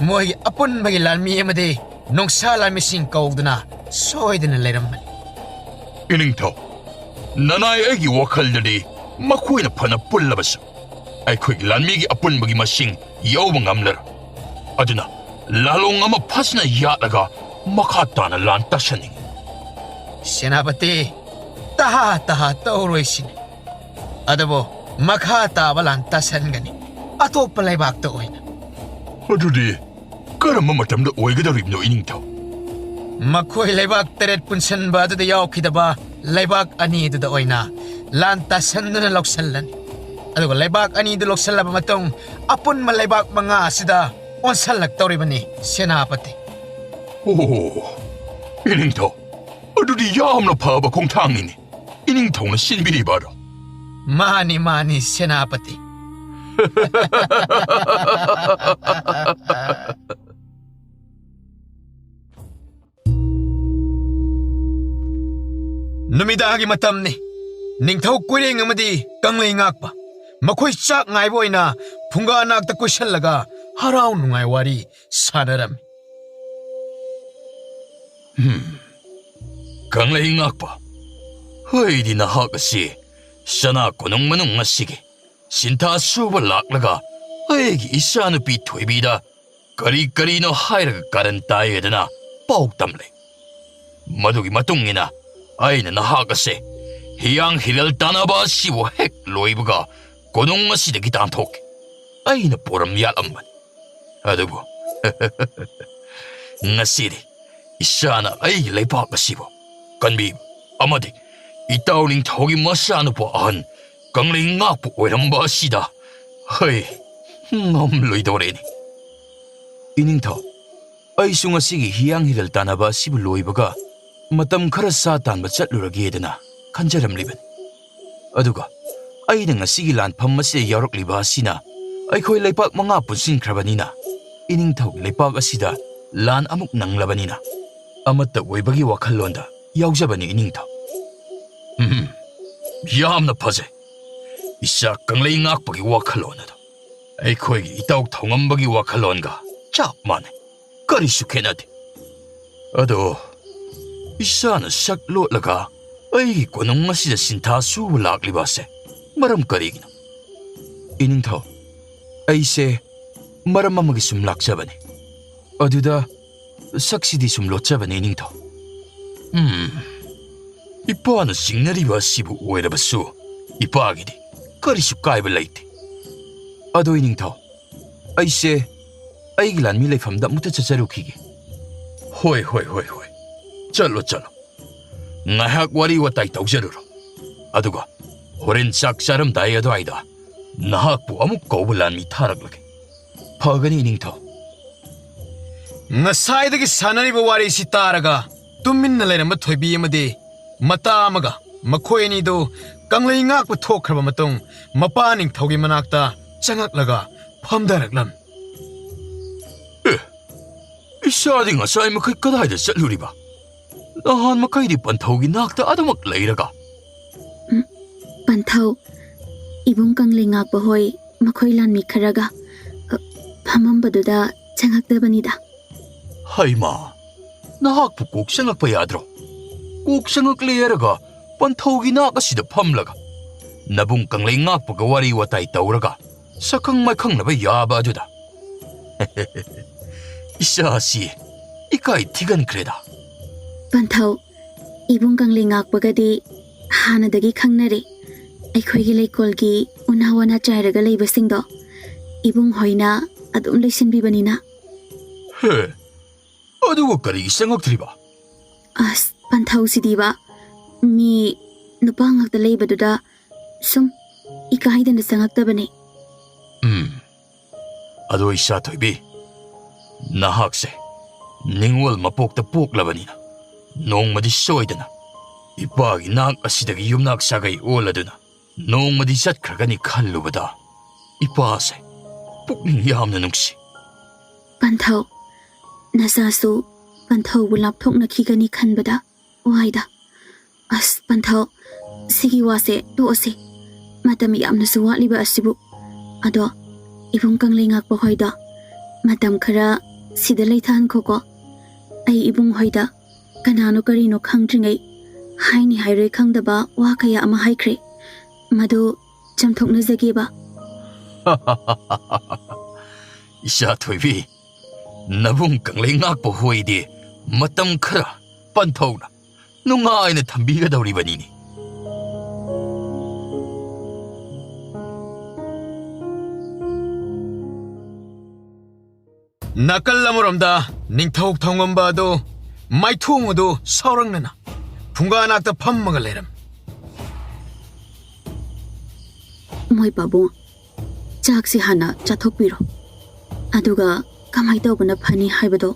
ꯃꯣꯏꯒꯤ ꯑꯄꯨꯟꯕꯒꯤ ꯂꯥꯟꯃꯤ ꯑꯃꯗꯤ ꯅꯣꯡꯁꯥ ꯂꯥꯟꯃꯤꯁꯤꯡ ꯀꯧꯗꯨꯅ ꯁꯣꯏꯗꯅ ꯂꯩꯔꯝꯕꯅꯤ꯫ ꯏꯅꯤꯡꯊꯧ, ꯅꯅꯥꯏ ꯑꯩꯒꯤ ꯋꯥꯈꯜꯗꯗꯤ ꯃꯈꯣꯏꯅ ꯐꯅ ꯄꯨꯜꯂꯕꯁꯨ, ꯑꯩꯈꯣꯏꯒꯤ ꯂꯥꯟꯃꯤꯒꯤ ꯑꯄꯨꯟꯕꯒꯤ ꯃꯁꯤꯡ ꯌꯧꯕ ꯉꯝꯂꯔꯣꯏ꯫ ꯑꯗꯨꯅ ꯂꯥꯂꯣꯡ ꯑꯃ ꯐꯖꯅ ꯌꯥꯠꯂꯒ ꯃꯈꯥ ꯇꯥꯅ ꯂꯥꯟ ꯇꯥꯁꯟꯅꯤꯡꯏ꯫ ꯁꯦꯅꯥꯄꯇꯤ, ꯇꯍꯥ ꯇꯍꯥ ꯇꯧꯔꯣꯏꯁꯤꯅꯦ꯫ ꯑꯗꯨꯕꯨ ꯃꯈꯥ ꯇꯥꯕ ꯂꯥꯟ ꯇꯥꯁꯟꯒꯅꯤ, ꯑꯇꯣꯞꯄ ꯂꯩꯕꯥꯛꯇ ꯑꯣꯏꯅ꯫ ꯑꯗꯨꯗꯤ ꯀꯔꯝꯕ ꯃꯇꯝꯗ ꯑꯣꯏꯒꯗꯧꯔꯤꯕꯅꯣ, ꯏꯅꯤꯡꯊꯧ? ꯃꯈꯣꯏ ꯂꯩꯕꯥꯛ ꯇꯔꯦꯠ ꯄꯨꯟꯁꯤꯟꯕ ꯑꯗꯨꯗ ꯌꯥꯎꯈꯤꯗꯕ ꯂꯩꯕꯥꯛ ꯑꯅꯤꯗꯨꯗ ꯑꯣꯏꯅ ꯂꯥꯟ ꯇꯥꯁꯟꯗꯨꯅ ꯂꯧꯁꯤꯜꯂꯅꯤ꯫ ꯑꯗꯨꯒ ꯂꯩꯕꯥꯛ ꯑꯅꯤꯗꯨ ꯂꯧꯁꯤꯜꯂꯕ ꯃꯇꯨꯡ, ꯑꯄꯨꯟꯕ ꯂꯩꯕꯥꯛ ꯃꯉꯥ ꯑꯁꯤꯗ ꯑꯣꯟꯁꯤꯜꯂꯛꯇꯧꯔꯤꯕꯅꯤ, ꯁꯦꯅꯥꯄꯇꯤ꯫ ꯑꯣ, ꯏꯅꯤꯡꯊꯧ, ꯑꯗꯨꯗꯤ ꯌꯥꯝꯅ ꯐꯕ ꯈꯣꯡꯊꯥꯡꯅꯤꯅꯦ꯫ ꯏꯅꯤꯡꯊꯧꯅ ꯁꯤꯟꯕꯤꯔꯤꯕ ꯑꯗꯣ꯫ ꯃꯥꯅꯤ, ꯃꯥꯅꯤ, ꯁꯦꯅꯥꯄꯇꯤ꯫ ꯅꯨꯃꯤꯗꯥꯡꯒꯤ ꯃꯇꯝꯅꯤ꯫ ꯅꯤꯡꯊꯧ ꯀꯣꯏꯔꯦꯡ ꯑꯃꯗꯤ ꯀꯪꯂꯩ ꯉꯥꯛꯄ ꯃꯈꯣꯏ ꯆꯥꯛ ꯉꯥꯏꯕ ꯑꯣꯏꯅ ꯐꯨꯡꯒꯥ ꯅꯥꯛꯇ ꯀꯣꯏꯁꯜꯂꯒ ꯍꯔꯥꯎ ꯅꯨꯡꯉꯥꯏ ꯋꯥꯔꯤ ꯁꯥꯟꯅꯔꯝꯃꯤ꯫ "ꯍꯝ, ꯀꯪꯂꯩ ꯉꯥꯛꯄ, ꯑꯩꯗꯤ ꯅꯍꯥꯛ ꯑꯁꯤ ꯁꯅꯥ ꯀꯣꯅꯨꯡ ꯃꯅꯨꯡ ꯑꯁꯤꯒꯤ ꯁꯤꯟꯊꯥ ꯁꯨꯕ ꯂꯥꯛꯂꯒ ꯑꯩꯒꯤ ꯏꯆꯥꯅꯨꯄꯤ ꯊꯣꯏꯕꯤꯗ ꯀꯔꯤ ꯀꯔꯤꯅꯣ ꯍꯥꯏꯔꯒ ꯀꯥꯔꯟ ꯇꯥꯏꯌꯦꯗꯅ ꯄꯥꯎ ꯇꯝꯂꯦ꯫ ꯃꯗꯨꯒꯤ ꯃꯇꯨꯡ ꯏꯟꯅ ꯑꯩꯅ ꯅꯍꯥꯛ ꯑꯁꯦ ꯍꯤꯌꯥꯡ ꯍꯤꯔꯦꯜ ꯇꯥꯟꯅꯕ ꯑꯁꯤꯕꯨ ꯍꯦꯛ ꯂꯣꯏꯕꯒ ꯀꯣꯅꯨꯡ ꯑꯁꯤꯗꯒꯤ ꯇꯥꯟꯊꯣꯛꯈꯤ꯫ ꯑꯩꯅ ꯄꯣꯔꯝ ꯌꯥꯠꯂꯝꯕꯅꯤ꯫ ꯑꯗꯨꯕꯨ ꯉꯁꯤꯗꯤ ꯏꯆꯥꯅ ꯑꯩꯒꯤ ꯂꯩꯕꯥꯛ ꯑꯁꯤꯕꯨ ꯀꯟꯕꯤꯕ ꯑꯃꯗꯤ ꯏꯇꯥꯎ ꯅꯤꯡꯊꯧꯒꯤ ꯃꯆꯥꯅꯨꯄꯥ ꯑꯍꯟ ꯀꯪꯂꯩ ꯉꯥꯛꯄ ꯑꯣꯏꯔꯝꯕ ꯑꯁꯤꯗ ꯑꯩ ꯉꯝꯂꯣꯏꯗꯧꯔꯦꯅꯦ꯫ ꯏꯅꯤꯡꯊꯧ, ꯑꯩꯁꯨ ꯉꯁꯤꯒꯤ ꯍꯤꯌꯥꯡ ꯍꯤꯔꯦꯜ ꯇꯥꯟꯅꯕ ꯑꯁꯤꯕꯨ ꯂꯣꯏꯕꯒ ꯃꯇꯝ ꯈꯔ ꯁꯥ ꯇꯥꯟꯕ ꯆꯠꯂꯨꯔꯒꯦꯗꯅ ꯈꯟꯖꯔꯝꯂꯤꯕꯅꯤ꯫ ꯑꯗꯨꯒ ꯑꯩꯅ ꯉꯁꯤꯒꯤ ꯂꯥꯟꯐꯝ ꯑꯁꯤꯗ ꯌꯥꯎꯔꯛꯂꯤꯕ ꯑꯁꯤꯅ ꯑꯩꯈꯣꯏ ꯂꯩꯄꯥꯛ ꯃꯉꯥ ꯄꯨꯟꯁꯤꯟꯈ꯭ꯔꯕꯅꯤꯅ, ꯏꯅꯤꯡꯊꯧꯒꯤ ꯂꯩꯄꯥꯛ ꯑꯁꯤꯗ ꯂꯥꯟ ꯑꯃꯨꯛ ꯅꯪꯂꯕꯅꯤꯅ, ꯑꯃꯠꯇ ꯑꯣꯏꯕꯒꯤ ꯋꯥꯈꯜꯂꯣꯟꯗ ꯌꯥꯎꯖꯕꯅꯤ ꯏꯅꯤꯡꯊꯧ꯫ ꯎꯝ, ꯌꯥꯝꯅ ꯐꯖꯩ꯫ ꯏꯆꯥ ꯀꯪꯂꯩ ꯉꯥꯛꯄꯒꯤ ꯋꯥꯈꯜꯂꯣꯟ ꯑꯗꯨ ꯑꯩꯈꯣꯏꯒꯤ ꯏꯇꯥꯎ ꯊꯧꯉꯝꯕꯒꯤ ꯋꯥꯈꯜꯂꯣꯟꯒ ꯆꯞ ꯃꯥꯟꯅꯩ꯫ ꯀꯔꯤꯁꯨ ꯈꯦꯠꯅꯗꯦ꯫ ꯑꯗꯣ ꯏꯆꯥꯅ ꯁꯛ ꯂꯣꯠꯂꯒ ꯑꯩꯒꯤ ꯀꯣꯅꯨꯡ ꯑꯁꯤꯗ ꯁꯤꯟꯊꯥ ꯁꯨꯕ ꯂꯥꯛꯂꯤꯕ ꯑꯁꯦ ꯃꯔꯝ ꯀꯔꯤꯒꯤꯅꯣ? ꯏꯅꯤꯡꯊꯧ, ꯑꯩꯁꯦ ꯃꯔꯝ ꯑꯃꯒꯤ ꯁꯨꯝ ꯂꯥꯛꯆꯕꯅꯤ꯫ ꯑꯗꯨꯗ ꯁꯛꯁꯤꯗꯤ ꯁꯨꯝ ꯂꯣꯠꯆꯕꯅꯤ ꯏꯅꯤꯡꯊꯧ꯫ ꯎꯝ, ꯏꯄꯥꯅ ꯆꯤꯡꯅꯔꯤꯕ ꯑꯁꯤꯕꯨ ꯑꯣꯏꯔꯕꯁꯨ ꯏꯄꯥꯒꯤꯗꯤ ꯀꯔꯤꯁꯨ ꯀꯥꯏꯕ ꯂꯩꯇꯦ꯫ ꯑꯗꯣ ꯏꯅꯤꯡꯊꯧ, ꯑꯩꯁꯦ ꯑꯩꯒꯤ ꯂꯥꯟꯃꯤ ꯂꯩꯐꯝꯗ ꯑꯃꯨꯛꯇ ꯆꯠꯆꯔꯨꯈꯤꯒꯦ꯫ ꯍꯣꯏ, ꯍꯣꯏ, ꯍꯣꯏ, ꯍꯣꯏ꯫ ꯆꯠꯂꯣ, ꯆꯠꯂꯣ꯫ ꯉꯥꯏꯍꯥꯛ ꯋꯥꯔꯤ ꯋꯥꯇꯥꯏ ꯇꯧꯖꯔꯨꯔꯣ꯫ ꯑꯗꯨꯒ ꯍꯣꯔꯦꯟ ꯆꯥꯛ ꯆꯥꯔꯝꯗꯥꯏ ꯑꯗꯨꯋꯥꯏꯗ ꯅꯍꯥꯛꯄꯨ ꯑꯃꯨꯛ ꯀꯧꯕ ꯂꯥꯟꯃꯤ ꯊꯥꯔꯛꯂꯒꯦ꯫ ꯐꯒꯅꯤ, ꯏꯅꯤꯡꯊꯧ꯫ ꯉꯁꯥꯏꯗꯒꯤ ꯁꯥꯟꯅꯔꯤꯕ ꯋꯥꯔꯤꯁꯤ ꯇꯥꯔꯒ ꯇꯨꯃꯤꯟꯅ ꯂꯩꯔꯝꯕ ꯊꯣꯏꯕꯤ ꯑꯃꯗꯤ ꯃꯇꯥ ꯑꯃꯒ ꯃꯈꯣꯏ ꯑꯅꯤꯗꯨ ꯀꯪꯂꯩ ꯉꯥꯛꯄ ꯊꯣꯛꯈ꯭ꯔꯕ ꯃꯇꯨꯡ ꯃꯄꯥ ꯅꯤꯡꯊꯧꯒꯤ ꯃꯅꯥꯛꯇ ꯆꯪꯉꯛꯂꯒ ꯐꯝꯊꯔꯛꯂꯝꯃꯤ꯫ "ꯑꯦ, ꯏꯆꯥꯗꯤ ꯉꯁꯥꯏ ꯃꯈꯩ ꯀꯗꯥꯏꯗ ꯆꯠꯂꯨꯔꯤꯕ? ꯅꯍꯥꯟ ꯃꯈꯩꯗꯤ ꯄꯟꯊꯧꯒꯤ ꯅꯥꯛꯇ ꯑꯗꯨꯃꯛ ꯂꯩꯔꯒ?" "ꯎꯝ, ꯄꯟꯊꯧ, ꯏꯕꯨꯡ ꯀꯪꯂꯩ ꯉꯥꯛꯄ ꯍꯣꯏ ꯃꯈꯣꯏ ꯂꯥꯟꯃꯤ ꯈꯔꯒ, ꯑ, ꯐꯝꯃꯝꯕꯗꯨꯗ ꯆꯪꯉꯛꯇꯕꯅꯤꯗ꯫ ꯍꯩꯃꯥ, ꯅꯍꯥꯛꯄꯨ ꯀꯣꯛ ꯆꯪꯉꯛꯄ ꯌꯥꯗ꯭ꯔꯣ? ꯀꯣꯛ ꯆꯪꯉꯛꯂꯦ ꯍꯥꯏꯔꯒ ꯄꯟꯊꯧꯒꯤ ꯅꯥꯛ ꯑꯁꯤꯗ ꯐꯝꯂꯒ ꯅꯕꯨꯡ ꯀꯪꯂꯩ ꯉꯥꯛꯄꯒ ꯋꯥꯔꯤ ꯋꯥꯇꯥꯏ ꯇꯧꯔꯒ ꯁꯛꯈꯪ ꯃꯥꯏꯈꯪꯅꯕ ꯌꯥꯕ ꯑꯗꯨꯗ꯫ ꯏꯆꯥꯁꯤ ꯏꯀꯥꯏ ꯊꯤꯒꯟꯈ꯭ꯔꯦꯗ꯫ ꯄꯟꯊꯧ, ꯏꯕꯨꯡ ꯀꯪꯂꯩ ꯉꯥꯛꯄꯒꯗꯤ ꯍꯥꯟꯅꯗꯒꯤ ꯈꯪꯅꯔꯦ꯫ ꯑꯩꯈꯣꯏꯒꯤ ꯂꯩꯀꯣꯜꯒꯤ ꯎꯅꯥ ꯋꯥꯅꯥ ꯆꯥꯏꯔꯒ ꯂꯩꯕꯁꯤꯡꯗꯣ ꯏꯕꯨꯡ ꯍꯣꯏꯅ ꯑꯗꯨꯝ ꯂꯣꯏꯁꯤꯟꯕꯤꯕꯅꯤꯅ꯫ ꯍꯦ, ꯑꯗꯨꯒ ꯀꯔꯤꯒꯤ ꯆꯪꯉꯛꯇ꯭ꯔꯤꯕ? ꯑꯁ, ꯄꯟꯊꯧꯁꯤꯗꯤꯕ, ꯃꯤ ꯅꯨꯄꯥ ꯉꯥꯛꯇ ꯂꯩꯕꯗꯨꯗ ꯁꯨꯝ ꯏꯀꯥꯏꯗꯅ ꯆꯪꯉꯛꯇꯕꯅꯦ꯫ ꯎꯝ, ꯑꯗꯣ ꯏꯆꯥ ꯊꯣꯏꯕꯤ, ꯅꯍꯥꯛꯁꯦ ꯅꯤꯡꯉꯣꯜ ꯃꯄꯣꯛꯇ ꯄꯣꯛꯂꯕꯅꯤꯅ ꯅꯣꯡꯃꯗꯤ ꯁꯣꯏꯗꯅ ꯏꯄꯥꯒꯤ ꯅꯥꯛ ꯑꯁꯤꯗꯒꯤ ꯌꯨꯝꯅꯥꯛ ꯁꯥꯒꯩ ꯑꯣꯜꯂꯗꯨꯅ ꯅꯣꯡꯃꯗꯤ ꯆꯠꯈ꯭ꯔꯒꯅꯤ ꯈꯜꯂꯨꯕꯗ ꯏꯄꯥꯁꯦ ꯄꯨꯛꯅꯤꯡ ꯌꯥꯝꯅ ꯅꯨꯡꯁꯤ꯫ ꯄꯟꯊꯧ, ꯅꯆꯥꯁꯨ ꯄꯟꯊꯧꯕꯨ ꯂꯥꯞꯊꯣꯛꯅꯈꯤꯒꯅꯤ ꯈꯟꯕꯗ ꯋꯥꯏꯗ꯫ ꯑꯁ, ꯄꯟꯊꯧ, ꯁꯤꯒꯤ ꯋꯥꯁꯦ ꯇꯣꯛꯑꯁꯤ꯫ ꯃꯇꯝ ꯌꯥꯝꯅꯁꯨ ꯋꯥꯠꯂꯤꯕ ꯑꯁꯤꯕꯨ꯫ ꯑꯗꯣ, ꯏꯕꯨꯡ ꯀꯪꯂꯩ ꯉꯥꯛꯄ ꯍꯣꯏꯗꯣ ꯃꯇꯝ ꯈꯔ ꯁꯤꯗ ꯂꯩꯊꯍꯟꯈꯣꯀꯣ꯫ ꯑꯩ ꯏꯕꯨꯡ ꯍꯣꯏꯗ ꯀꯅꯥꯅꯣ ꯀꯔꯤꯅꯣ ꯈꯪꯗ꯭ꯔꯤꯉꯩ ꯍꯥꯏꯅꯤ ꯍꯥꯏꯔꯣꯏ ꯈꯪꯗꯕ ꯋꯥ ꯀꯌꯥ ꯑꯃ ꯍꯥꯏꯈ꯭ꯔꯦ꯫ ꯃꯗꯨ ꯆꯥꯝꯊꯣꯛꯅꯖꯒꯦꯕ꯫ ꯏꯆꯥ ꯊꯣꯏꯕꯤ, ꯅꯕꯨꯡ ꯀꯪꯂꯩ ꯉꯥꯛꯄ ꯍꯣꯏꯗꯤ ꯃꯇꯝ ꯈꯔ ꯄꯟꯊꯧꯅ ꯅꯨꯡꯉꯥꯏꯅ ꯊꯝꯕꯤꯒꯗꯧꯔꯤꯕꯅꯤꯅꯦ꯫ ꯅꯥꯀꯜ ꯑꯃꯔꯣꯝꯗ ꯅꯤꯡꯊꯧ ꯊꯣꯡꯉꯝꯕ ꯑꯗꯨ ꯃꯥꯏꯊꯣꯡ ꯑꯗꯨ ꯁꯥꯎꯔꯪꯅꯅ ꯐꯨꯡꯒꯥ ꯅꯥꯛꯇ ꯐꯝꯃꯒ ꯂꯩꯔꯝꯃꯤ꯫ ꯃꯣꯏ ꯄꯥꯕꯨꯡ, ꯆꯥꯛꯁꯤ ꯍꯥꯟꯅ ꯆꯥꯊꯣꯛꯄꯤꯔꯣ꯫ ꯑꯗꯨꯒ ꯀꯃꯥꯏ ꯇꯧꯕꯅ ꯐꯅꯤ ꯍꯥꯏꯕꯗꯣ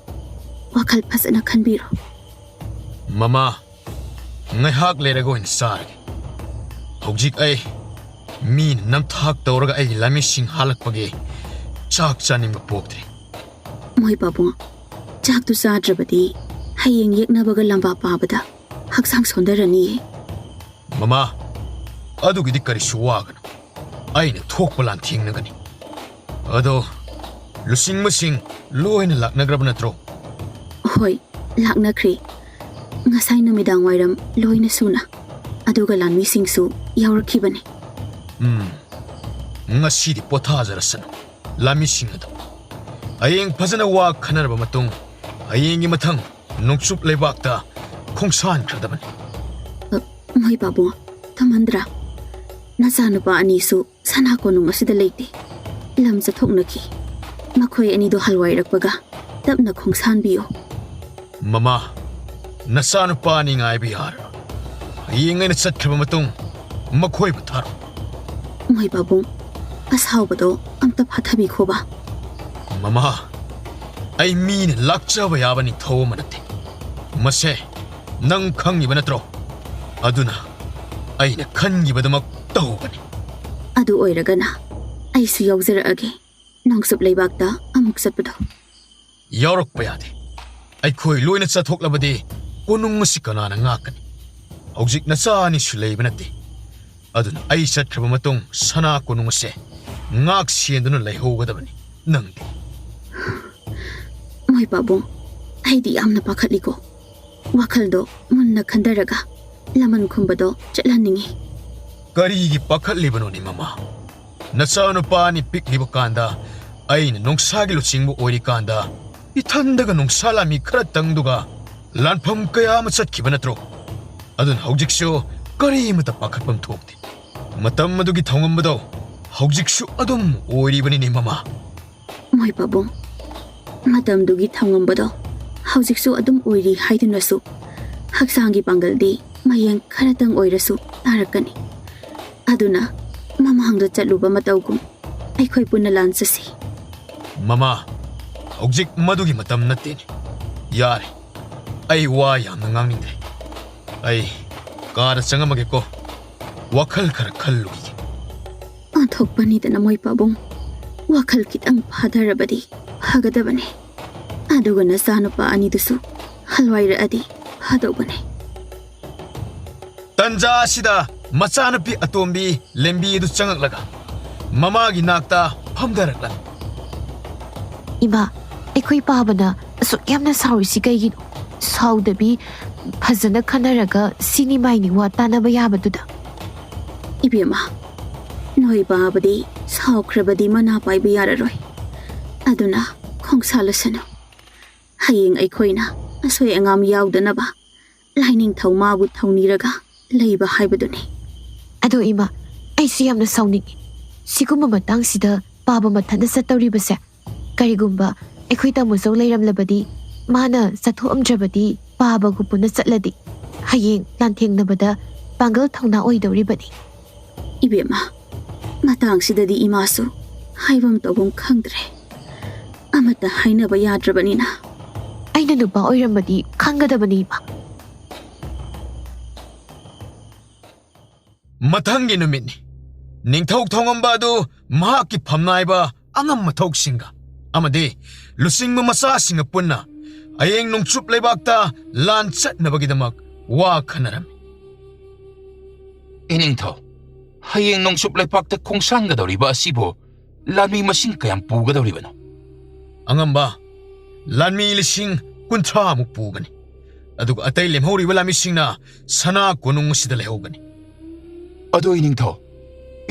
ꯋꯥꯈꯜ ꯐꯖꯅ ꯈꯟꯕꯤꯔꯣ꯫ ꯃꯃꯥ, ꯉꯥꯏꯍꯥꯛ ꯂꯩꯔꯒ ꯑꯣꯏꯅ ꯆꯥꯔꯒꯦ꯫ ꯍꯧꯖꯤꯛ ꯑꯩ ꯃꯤꯅ ꯅꯝꯊꯥꯛ ꯇꯧꯔꯒ ꯑꯩꯒꯤ ꯂꯥꯃꯤꯁꯤꯡ ꯍꯥꯜꯂꯛꯄꯒꯤ ꯆꯥꯛ ꯆꯥꯅꯤꯡꯕ ꯄꯣꯛꯇ꯭ꯔꯤ꯫ ꯃꯣꯏ ꯄꯥꯕꯨꯡ, ꯆꯥꯛꯇꯨ ꯆꯥꯗ꯭ꯔꯕꯗꯤ ꯍꯌꯦꯡ ꯌꯦꯛꯅꯕꯒ ꯂꯝꯕꯥ ꯄꯥꯕꯗ ꯍꯛꯆꯥꯡ ꯁꯣꯟꯊꯔꯅꯤꯌꯦ꯫ ꯃꯃꯥ, ꯑꯗꯨꯒꯤꯗꯤ ꯀꯔꯤꯁꯨ ꯋꯥꯒꯅꯨ꯫ ꯑꯩꯅ ꯊꯣꯛꯄ ꯂꯥꯟꯊꯦꯡꯅꯒꯅꯤ꯫ ꯑꯗꯣ ꯂꯨꯆꯤꯡꯕꯁꯤꯡ ꯂꯣꯏꯅ ꯂꯥꯛꯅꯈ꯭ꯔꯕ ꯅꯠꯇ꯭ꯔꯣ? ꯍꯣꯏ, ꯂꯥꯛꯅꯈ꯭ꯔꯦ꯫ ꯉꯁꯥꯏ ꯅꯨꯃꯤꯗꯥꯡ ꯋꯥꯏꯔꯝ ꯂꯣꯏꯅ ꯁꯨꯅ꯫ ꯑꯗꯨꯒ ꯂꯥꯟꯃꯤꯁꯤꯡꯁꯨ ꯌꯥꯎꯔꯛꯈꯤꯕꯅꯤ꯫ ꯎꯝ, ꯉꯁꯤꯗꯤ ꯄꯣꯊꯥꯖꯔꯁꯅꯨ ꯂꯥꯟꯃꯤꯁꯤꯡ ꯑꯗꯣ꯫ ꯍꯌꯦꯡ ꯐꯖꯅ ꯋꯥ ꯈꯟꯅꯔꯕ ꯃꯇꯨꯡ ꯍꯌꯦꯡꯒꯤ ꯃꯊꯪ ꯅꯣꯡꯆꯨꯞ ꯂꯩꯕꯥꯛꯇ ꯈꯣꯡꯁꯥꯟꯈ꯭ꯔꯗꯕꯅꯤ꯫ ꯃꯣꯏ ꯄꯥꯕꯨꯡ, ꯊꯝꯍꯟꯗ꯭ꯔꯥ? ꯅꯆꯥꯅꯨꯄꯥ ꯑꯅꯤꯁꯨ ꯁꯅꯥ ꯀꯣꯅꯨꯡ ꯑꯁꯤꯗ ꯂꯩꯇꯦ꯫ ꯂꯝ ꯆꯠꯊꯣꯛꯅꯈꯤ꯫ ꯃꯈꯣꯏ ꯑꯅꯤꯗꯣ ꯍꯜꯋꯥꯏꯔꯛꯄꯒ ꯇꯞꯅ ꯈꯣꯡꯁꯥꯟꯕꯤꯌꯨ꯫ ꯃꯃꯥ, ꯅꯆꯥꯅꯨꯄꯥ ꯑꯅꯤ ꯉꯥꯏꯕ ꯌꯥꯔꯣꯏ꯫ ꯍꯌꯦꯡ ꯑꯩꯅ ꯆꯠꯈ꯭ꯔꯕ ꯃꯇꯨꯡ ꯃꯈꯣꯏꯕꯨ ꯊꯥꯔꯣ꯫ ꯃꯣꯏ ꯄꯥꯕꯨꯡ, ꯑꯁꯥꯎꯕꯗꯣ ꯑꯝꯇ ꯐꯥꯊꯕꯤꯈꯣꯕ꯫ ꯃꯃꯥ, ꯑꯩ ꯃꯤꯅ ꯂꯥꯛꯆꯕ ꯌꯥꯕ ꯅꯤꯡꯊꯧ ꯑꯃ ꯅꯠꯇꯦ꯫ ꯃꯁꯦ ꯅꯪ ꯈꯪꯉꯤꯕ ꯅꯠꯇ꯭ꯔꯣ? ꯑꯗꯨꯅ ꯑꯩꯅ ꯈꯟꯈꯤꯕꯗꯨꯃꯛ ꯇꯧꯕꯅꯤ꯫ ꯑꯗꯨ ꯑꯣꯏꯔꯒꯅ ꯑꯩꯁꯨ ꯌꯥꯎꯖꯔꯛꯑꯒꯦ ꯅꯣꯡꯆꯨꯞ ꯂꯩꯕꯥꯛꯇ ꯑꯃꯨꯛ ꯆꯠꯄꯗꯣ꯫ ꯌꯥꯎꯔꯛꯄ ꯌꯥꯗꯦ꯫ ꯑꯩꯈꯣꯏ ꯂꯣꯏꯅ ꯆꯠꯊꯣꯛꯂꯕꯗꯤ ꯀꯣꯅꯨꯡ ꯑꯁꯤ ꯀꯅꯥꯅ ꯉꯥꯛꯀꯅꯤ? ꯍꯧꯖꯤꯛ ꯅꯆꯥ ꯑꯅꯤꯁꯨ ꯂꯩꯕ ꯅꯠꯇꯦ꯫ ꯑꯗꯨꯅ ꯑꯩ ꯆꯠꯈ꯭ꯔꯕ ꯃꯇꯨꯡ ꯁꯅꯥ ꯀꯣꯅꯨꯡ ꯑꯁꯦ ꯉꯥꯛ ꯁꯦꯟꯗꯨꯅ ꯂꯩꯍꯧꯒꯗꯕꯅꯤ꯫ ꯅꯪꯗꯤ? ꯃꯣꯏ ꯄꯥꯕꯨꯡ, ꯑꯩꯗꯤ ꯌꯥꯝꯅ ꯄꯥꯈꯠꯂꯤꯀꯣ꯫ ꯋꯥꯈꯜꯗꯣ ꯃꯨꯟꯅ ꯈꯟꯊꯔꯒ ꯂꯃꯟ ꯈꯨꯝꯕꯗꯣ ꯆꯠꯍꯟꯅꯤꯡꯉꯤ꯫ ꯀꯔꯤꯒꯤ ꯄꯥꯈꯠꯂꯤꯕꯅꯣꯅꯦ ꯃꯃꯥ? ꯅꯆꯥꯅꯨꯄꯥ ꯑꯅꯤ ꯄꯤꯛꯂꯤꯕ ꯀꯥꯟꯗ ꯑꯩꯅ ꯅꯣꯡꯁꯥꯒꯤ ꯂꯨꯆꯤꯡꯕ ꯑꯣꯏꯔꯤꯀꯥꯟꯗ ꯏꯊꯟꯗꯒ ꯅꯣꯡꯁꯥ ꯂꯥꯟꯃꯤ ꯈꯔꯇꯪꯗꯨꯒ ꯂꯥꯟꯐꯝ ꯀꯌꯥ ꯑꯃ ꯆꯠꯈꯤꯕ ꯅꯠꯇ꯭ꯔꯣ? ꯑꯗꯨꯅ ꯍꯧꯖꯤꯛꯁꯨ ꯀꯔꯤꯃꯇ ꯄꯥꯈꯠꯐꯝ ꯊꯣꯛꯇꯦ꯫ ꯃꯇꯝ ꯑꯗꯨꯒꯤ ꯊꯧꯉꯝꯕꯗꯣ ꯍꯧꯖꯤꯛꯁꯨ ꯑꯗꯨꯝ ꯑꯣꯏꯔꯤꯕꯅꯤꯅꯦ ꯃꯃꯥ꯫ ꯃꯣꯏ ꯄꯥꯕꯨꯡ, ꯃꯇꯝꯗꯨꯒꯤ ꯊꯧꯉꯝꯕꯗꯣ ꯍꯧꯖꯤꯛꯁꯨ ꯑꯗꯨꯝ ꯑꯣꯏꯔꯤ ꯍꯥꯏꯗꯨꯅꯁꯨ ꯍꯛꯆꯥꯡꯒꯤ ꯄꯥꯡꯒꯜꯗꯤ ꯃꯌꯦꯡ ꯈꯔꯇꯪ ꯑꯣꯏꯔꯁꯨ ꯇꯥꯔꯛꯀꯅꯤ꯫ ꯑꯗꯨꯅ ꯃꯃꯥꯡꯗ ꯆꯠꯂꯨꯕ ꯃꯇꯧꯒꯨꯝ ꯑꯩꯈꯣꯏ ꯄꯨꯟꯅ ꯂꯥꯟ ꯆꯠꯁꯤ꯫ ꯃꯃꯥ, ꯍꯧꯖꯤꯛ ꯃꯗꯨꯒꯤ ꯃꯇꯝ ꯅꯠꯇꯦꯅꯦ꯫ ꯌꯥꯔꯦ, ꯑꯩ ꯋꯥ ꯌꯥꯝꯅ ꯉꯥꯡꯅꯤꯡꯗ꯭ꯔꯦ꯫ ꯑꯩ ꯀꯥꯗ ꯆꯪꯉꯝꯃꯒꯦꯀꯣ꯫ ꯋꯥꯈꯜ ꯈꯔ ꯈꯜꯂꯨꯈꯤꯒꯦ꯫ ꯑꯣꯟꯊꯣꯛꯄꯅꯤꯗꯅ ꯃꯣꯏ ꯄꯥꯕꯨꯡ, ꯋꯥꯈꯜ ꯈꯤꯇꯪ ꯐꯥꯊꯔꯕꯗꯤ ꯐꯒꯗꯕꯅꯤ꯫ ꯑꯗꯨꯒ ꯅꯆꯥꯅꯨꯄꯥ ꯑꯅꯤꯗꯨꯁꯨ ꯍꯜꯋꯥꯏꯔꯛꯑꯗꯤ ꯐꯗꯧꯕꯅꯤ꯫ ꯇꯟꯖꯥ ꯑꯁꯤꯗ ꯃꯆꯥꯅꯨꯄꯤ ꯑꯇꯣꯝꯕꯤ ꯂꯦꯝꯕꯤ ꯑꯗꯨ ꯆꯪꯉꯛꯂꯒ ꯃꯃꯥꯒꯤ ꯅꯥꯛꯇ ꯐꯝꯊꯔꯛꯂꯝꯃꯤ꯫ ꯏꯃꯥ, ꯑꯩꯈꯣꯏ ꯄꯥꯕꯅ ꯑꯁꯨꯛ ꯌꯥꯝꯅ ꯁꯥꯎꯔꯤꯁꯤ ꯀꯩꯒꯤꯅꯣ? ꯁꯥꯎꯗꯕꯤ, ꯐꯖꯅ ꯈꯟꯅꯔꯒ ꯁꯤꯅꯤ ꯃꯥꯏꯅꯤ ꯋꯥ ꯇꯥꯅꯕ ꯌꯥꯕꯗꯨꯗ꯫ ꯏꯕꯦꯝꯃ, ꯅꯣꯏ ꯄꯥꯕꯗꯤ ꯁꯥꯎꯈ꯭ꯔꯕꯗꯤ ꯃꯅꯥ ꯄꯥꯏꯕ ꯌꯥꯔꯔꯣꯏ꯫ ꯑꯗꯨꯅ ꯈꯣꯡꯁꯥꯜꯂꯁꯅꯨ꯫ ꯍꯌꯦꯡ ꯑꯩꯈꯣꯏꯅ ꯑꯁꯣꯏ ꯑꯉꯥꯝ ꯌꯥꯎꯗꯅꯕ ꯂꯥꯏꯅꯤꯡꯊꯧ ꯃꯥꯕꯨ ꯊꯧꯅꯤꯔꯒ ꯂꯩꯕ ꯍꯥꯏꯕꯗꯨꯅꯤ꯫ ꯑꯗꯣ ꯏꯃꯥ, ꯑꯩꯁꯨ ꯌꯥꯝꯅ ꯁꯥꯎꯅꯤꯡꯉꯤ꯫ ꯁꯤꯒꯨꯝꯕ ꯃꯇꯥꯡꯁꯤꯗ ꯄꯥꯕ ꯃꯊꯟꯇ ꯆꯠꯇꯧꯔꯤꯕꯁꯦ꯫ ꯀꯔꯤꯒꯨꯝꯕ ꯑꯩꯈꯣꯏ ꯇꯥꯃꯣꯆꯧ ꯂꯩꯔꯝꯂꯕꯗꯤ, ꯃꯥꯅ ꯆꯠꯊꯣꯛꯑꯝꯗ꯭ꯔꯕꯗꯤ, ꯄꯥꯕꯒ ꯄꯨꯟꯅ ꯆꯠꯂꯗꯤ ꯍꯌꯦꯡ ꯂꯥꯟꯊꯦꯡꯅꯕꯗ ꯄꯥꯡꯒꯜ ꯊꯧꯅꯥ ꯑꯣꯏꯗꯧꯔꯤꯕꯅꯤ꯫ ꯏꯕꯦꯝꯃ, ꯃꯇꯥꯡꯁꯤꯗꯗꯤ ꯏꯃꯥꯁꯨ ꯍꯥꯏꯐꯝ ꯇꯧꯐꯝ ꯈꯪꯗ꯭ꯔꯦ꯫ ꯑꯃꯠꯇ ꯍꯥꯏꯅꯕ ꯌꯥꯗ꯭ꯔꯕꯅꯤꯅ꯫ ꯑꯩꯅ ꯅꯨꯄꯥ ꯑꯣꯏꯔꯝꯃꯗꯤ ꯈꯪꯒꯗꯕꯅꯤ ꯏꯃꯥ꯫ ꯃꯊꯪꯒꯤ ꯅꯨꯃꯤꯠꯅꯤ꯫ ꯅꯤꯡꯊꯧ ꯊꯣꯡꯉꯝꯕ ꯑꯗꯨ ꯃꯍꯥꯛꯀꯤ ꯐꯝꯅꯥꯏꯕ ꯑꯉꯝ ꯃꯊꯧꯁꯤꯡꯒ ꯑꯃꯗꯤ ꯂꯨꯆꯤꯡꯕ ꯃꯆꯥꯁꯤꯡꯒ ꯄꯨꯟꯅ ꯑꯌꯦꯡ ꯅꯣꯡꯆꯨꯞ ꯂꯩꯕꯥꯛꯇ ꯂꯥꯟ ꯆꯠꯅꯕꯒꯤꯗꯃꯛ ꯋꯥ ꯈꯟꯅꯔꯝꯃꯤ꯫ ꯏꯅꯤꯡꯊꯧ, ꯍꯌꯦꯡ ꯅꯣꯡꯆꯨꯞ ꯂꯩꯄꯥꯛꯇ ꯈꯣꯡꯁꯥꯟꯒꯗꯧꯔꯤꯕ ꯑꯁꯤꯕꯨ ꯂꯥꯟꯃꯤ ꯃꯁꯤꯡ ꯀꯌꯥꯝ ꯄꯨꯒꯗꯧꯔꯤꯕꯅꯣ? ꯑꯉꯝꯕ, ꯂꯥꯟꯃꯤ ꯂꯤꯁꯤꯡ ꯀꯨꯟꯊ꯭ꯔꯥꯃꯨꯛ ꯄꯨꯒꯅꯤ꯫ ꯑꯗꯨꯒ ꯑꯇꯩ ꯂꯦꯝꯍꯧꯔꯤꯕ ꯂꯥꯟꯃꯤꯁꯤꯡꯅ ꯁꯅꯥ ꯀꯣꯅꯨꯡ ꯑꯁꯤꯗ ꯂꯩꯍꯧꯒꯅꯤ꯫ ꯑꯗꯣ ꯏꯅꯤꯡꯊꯧ,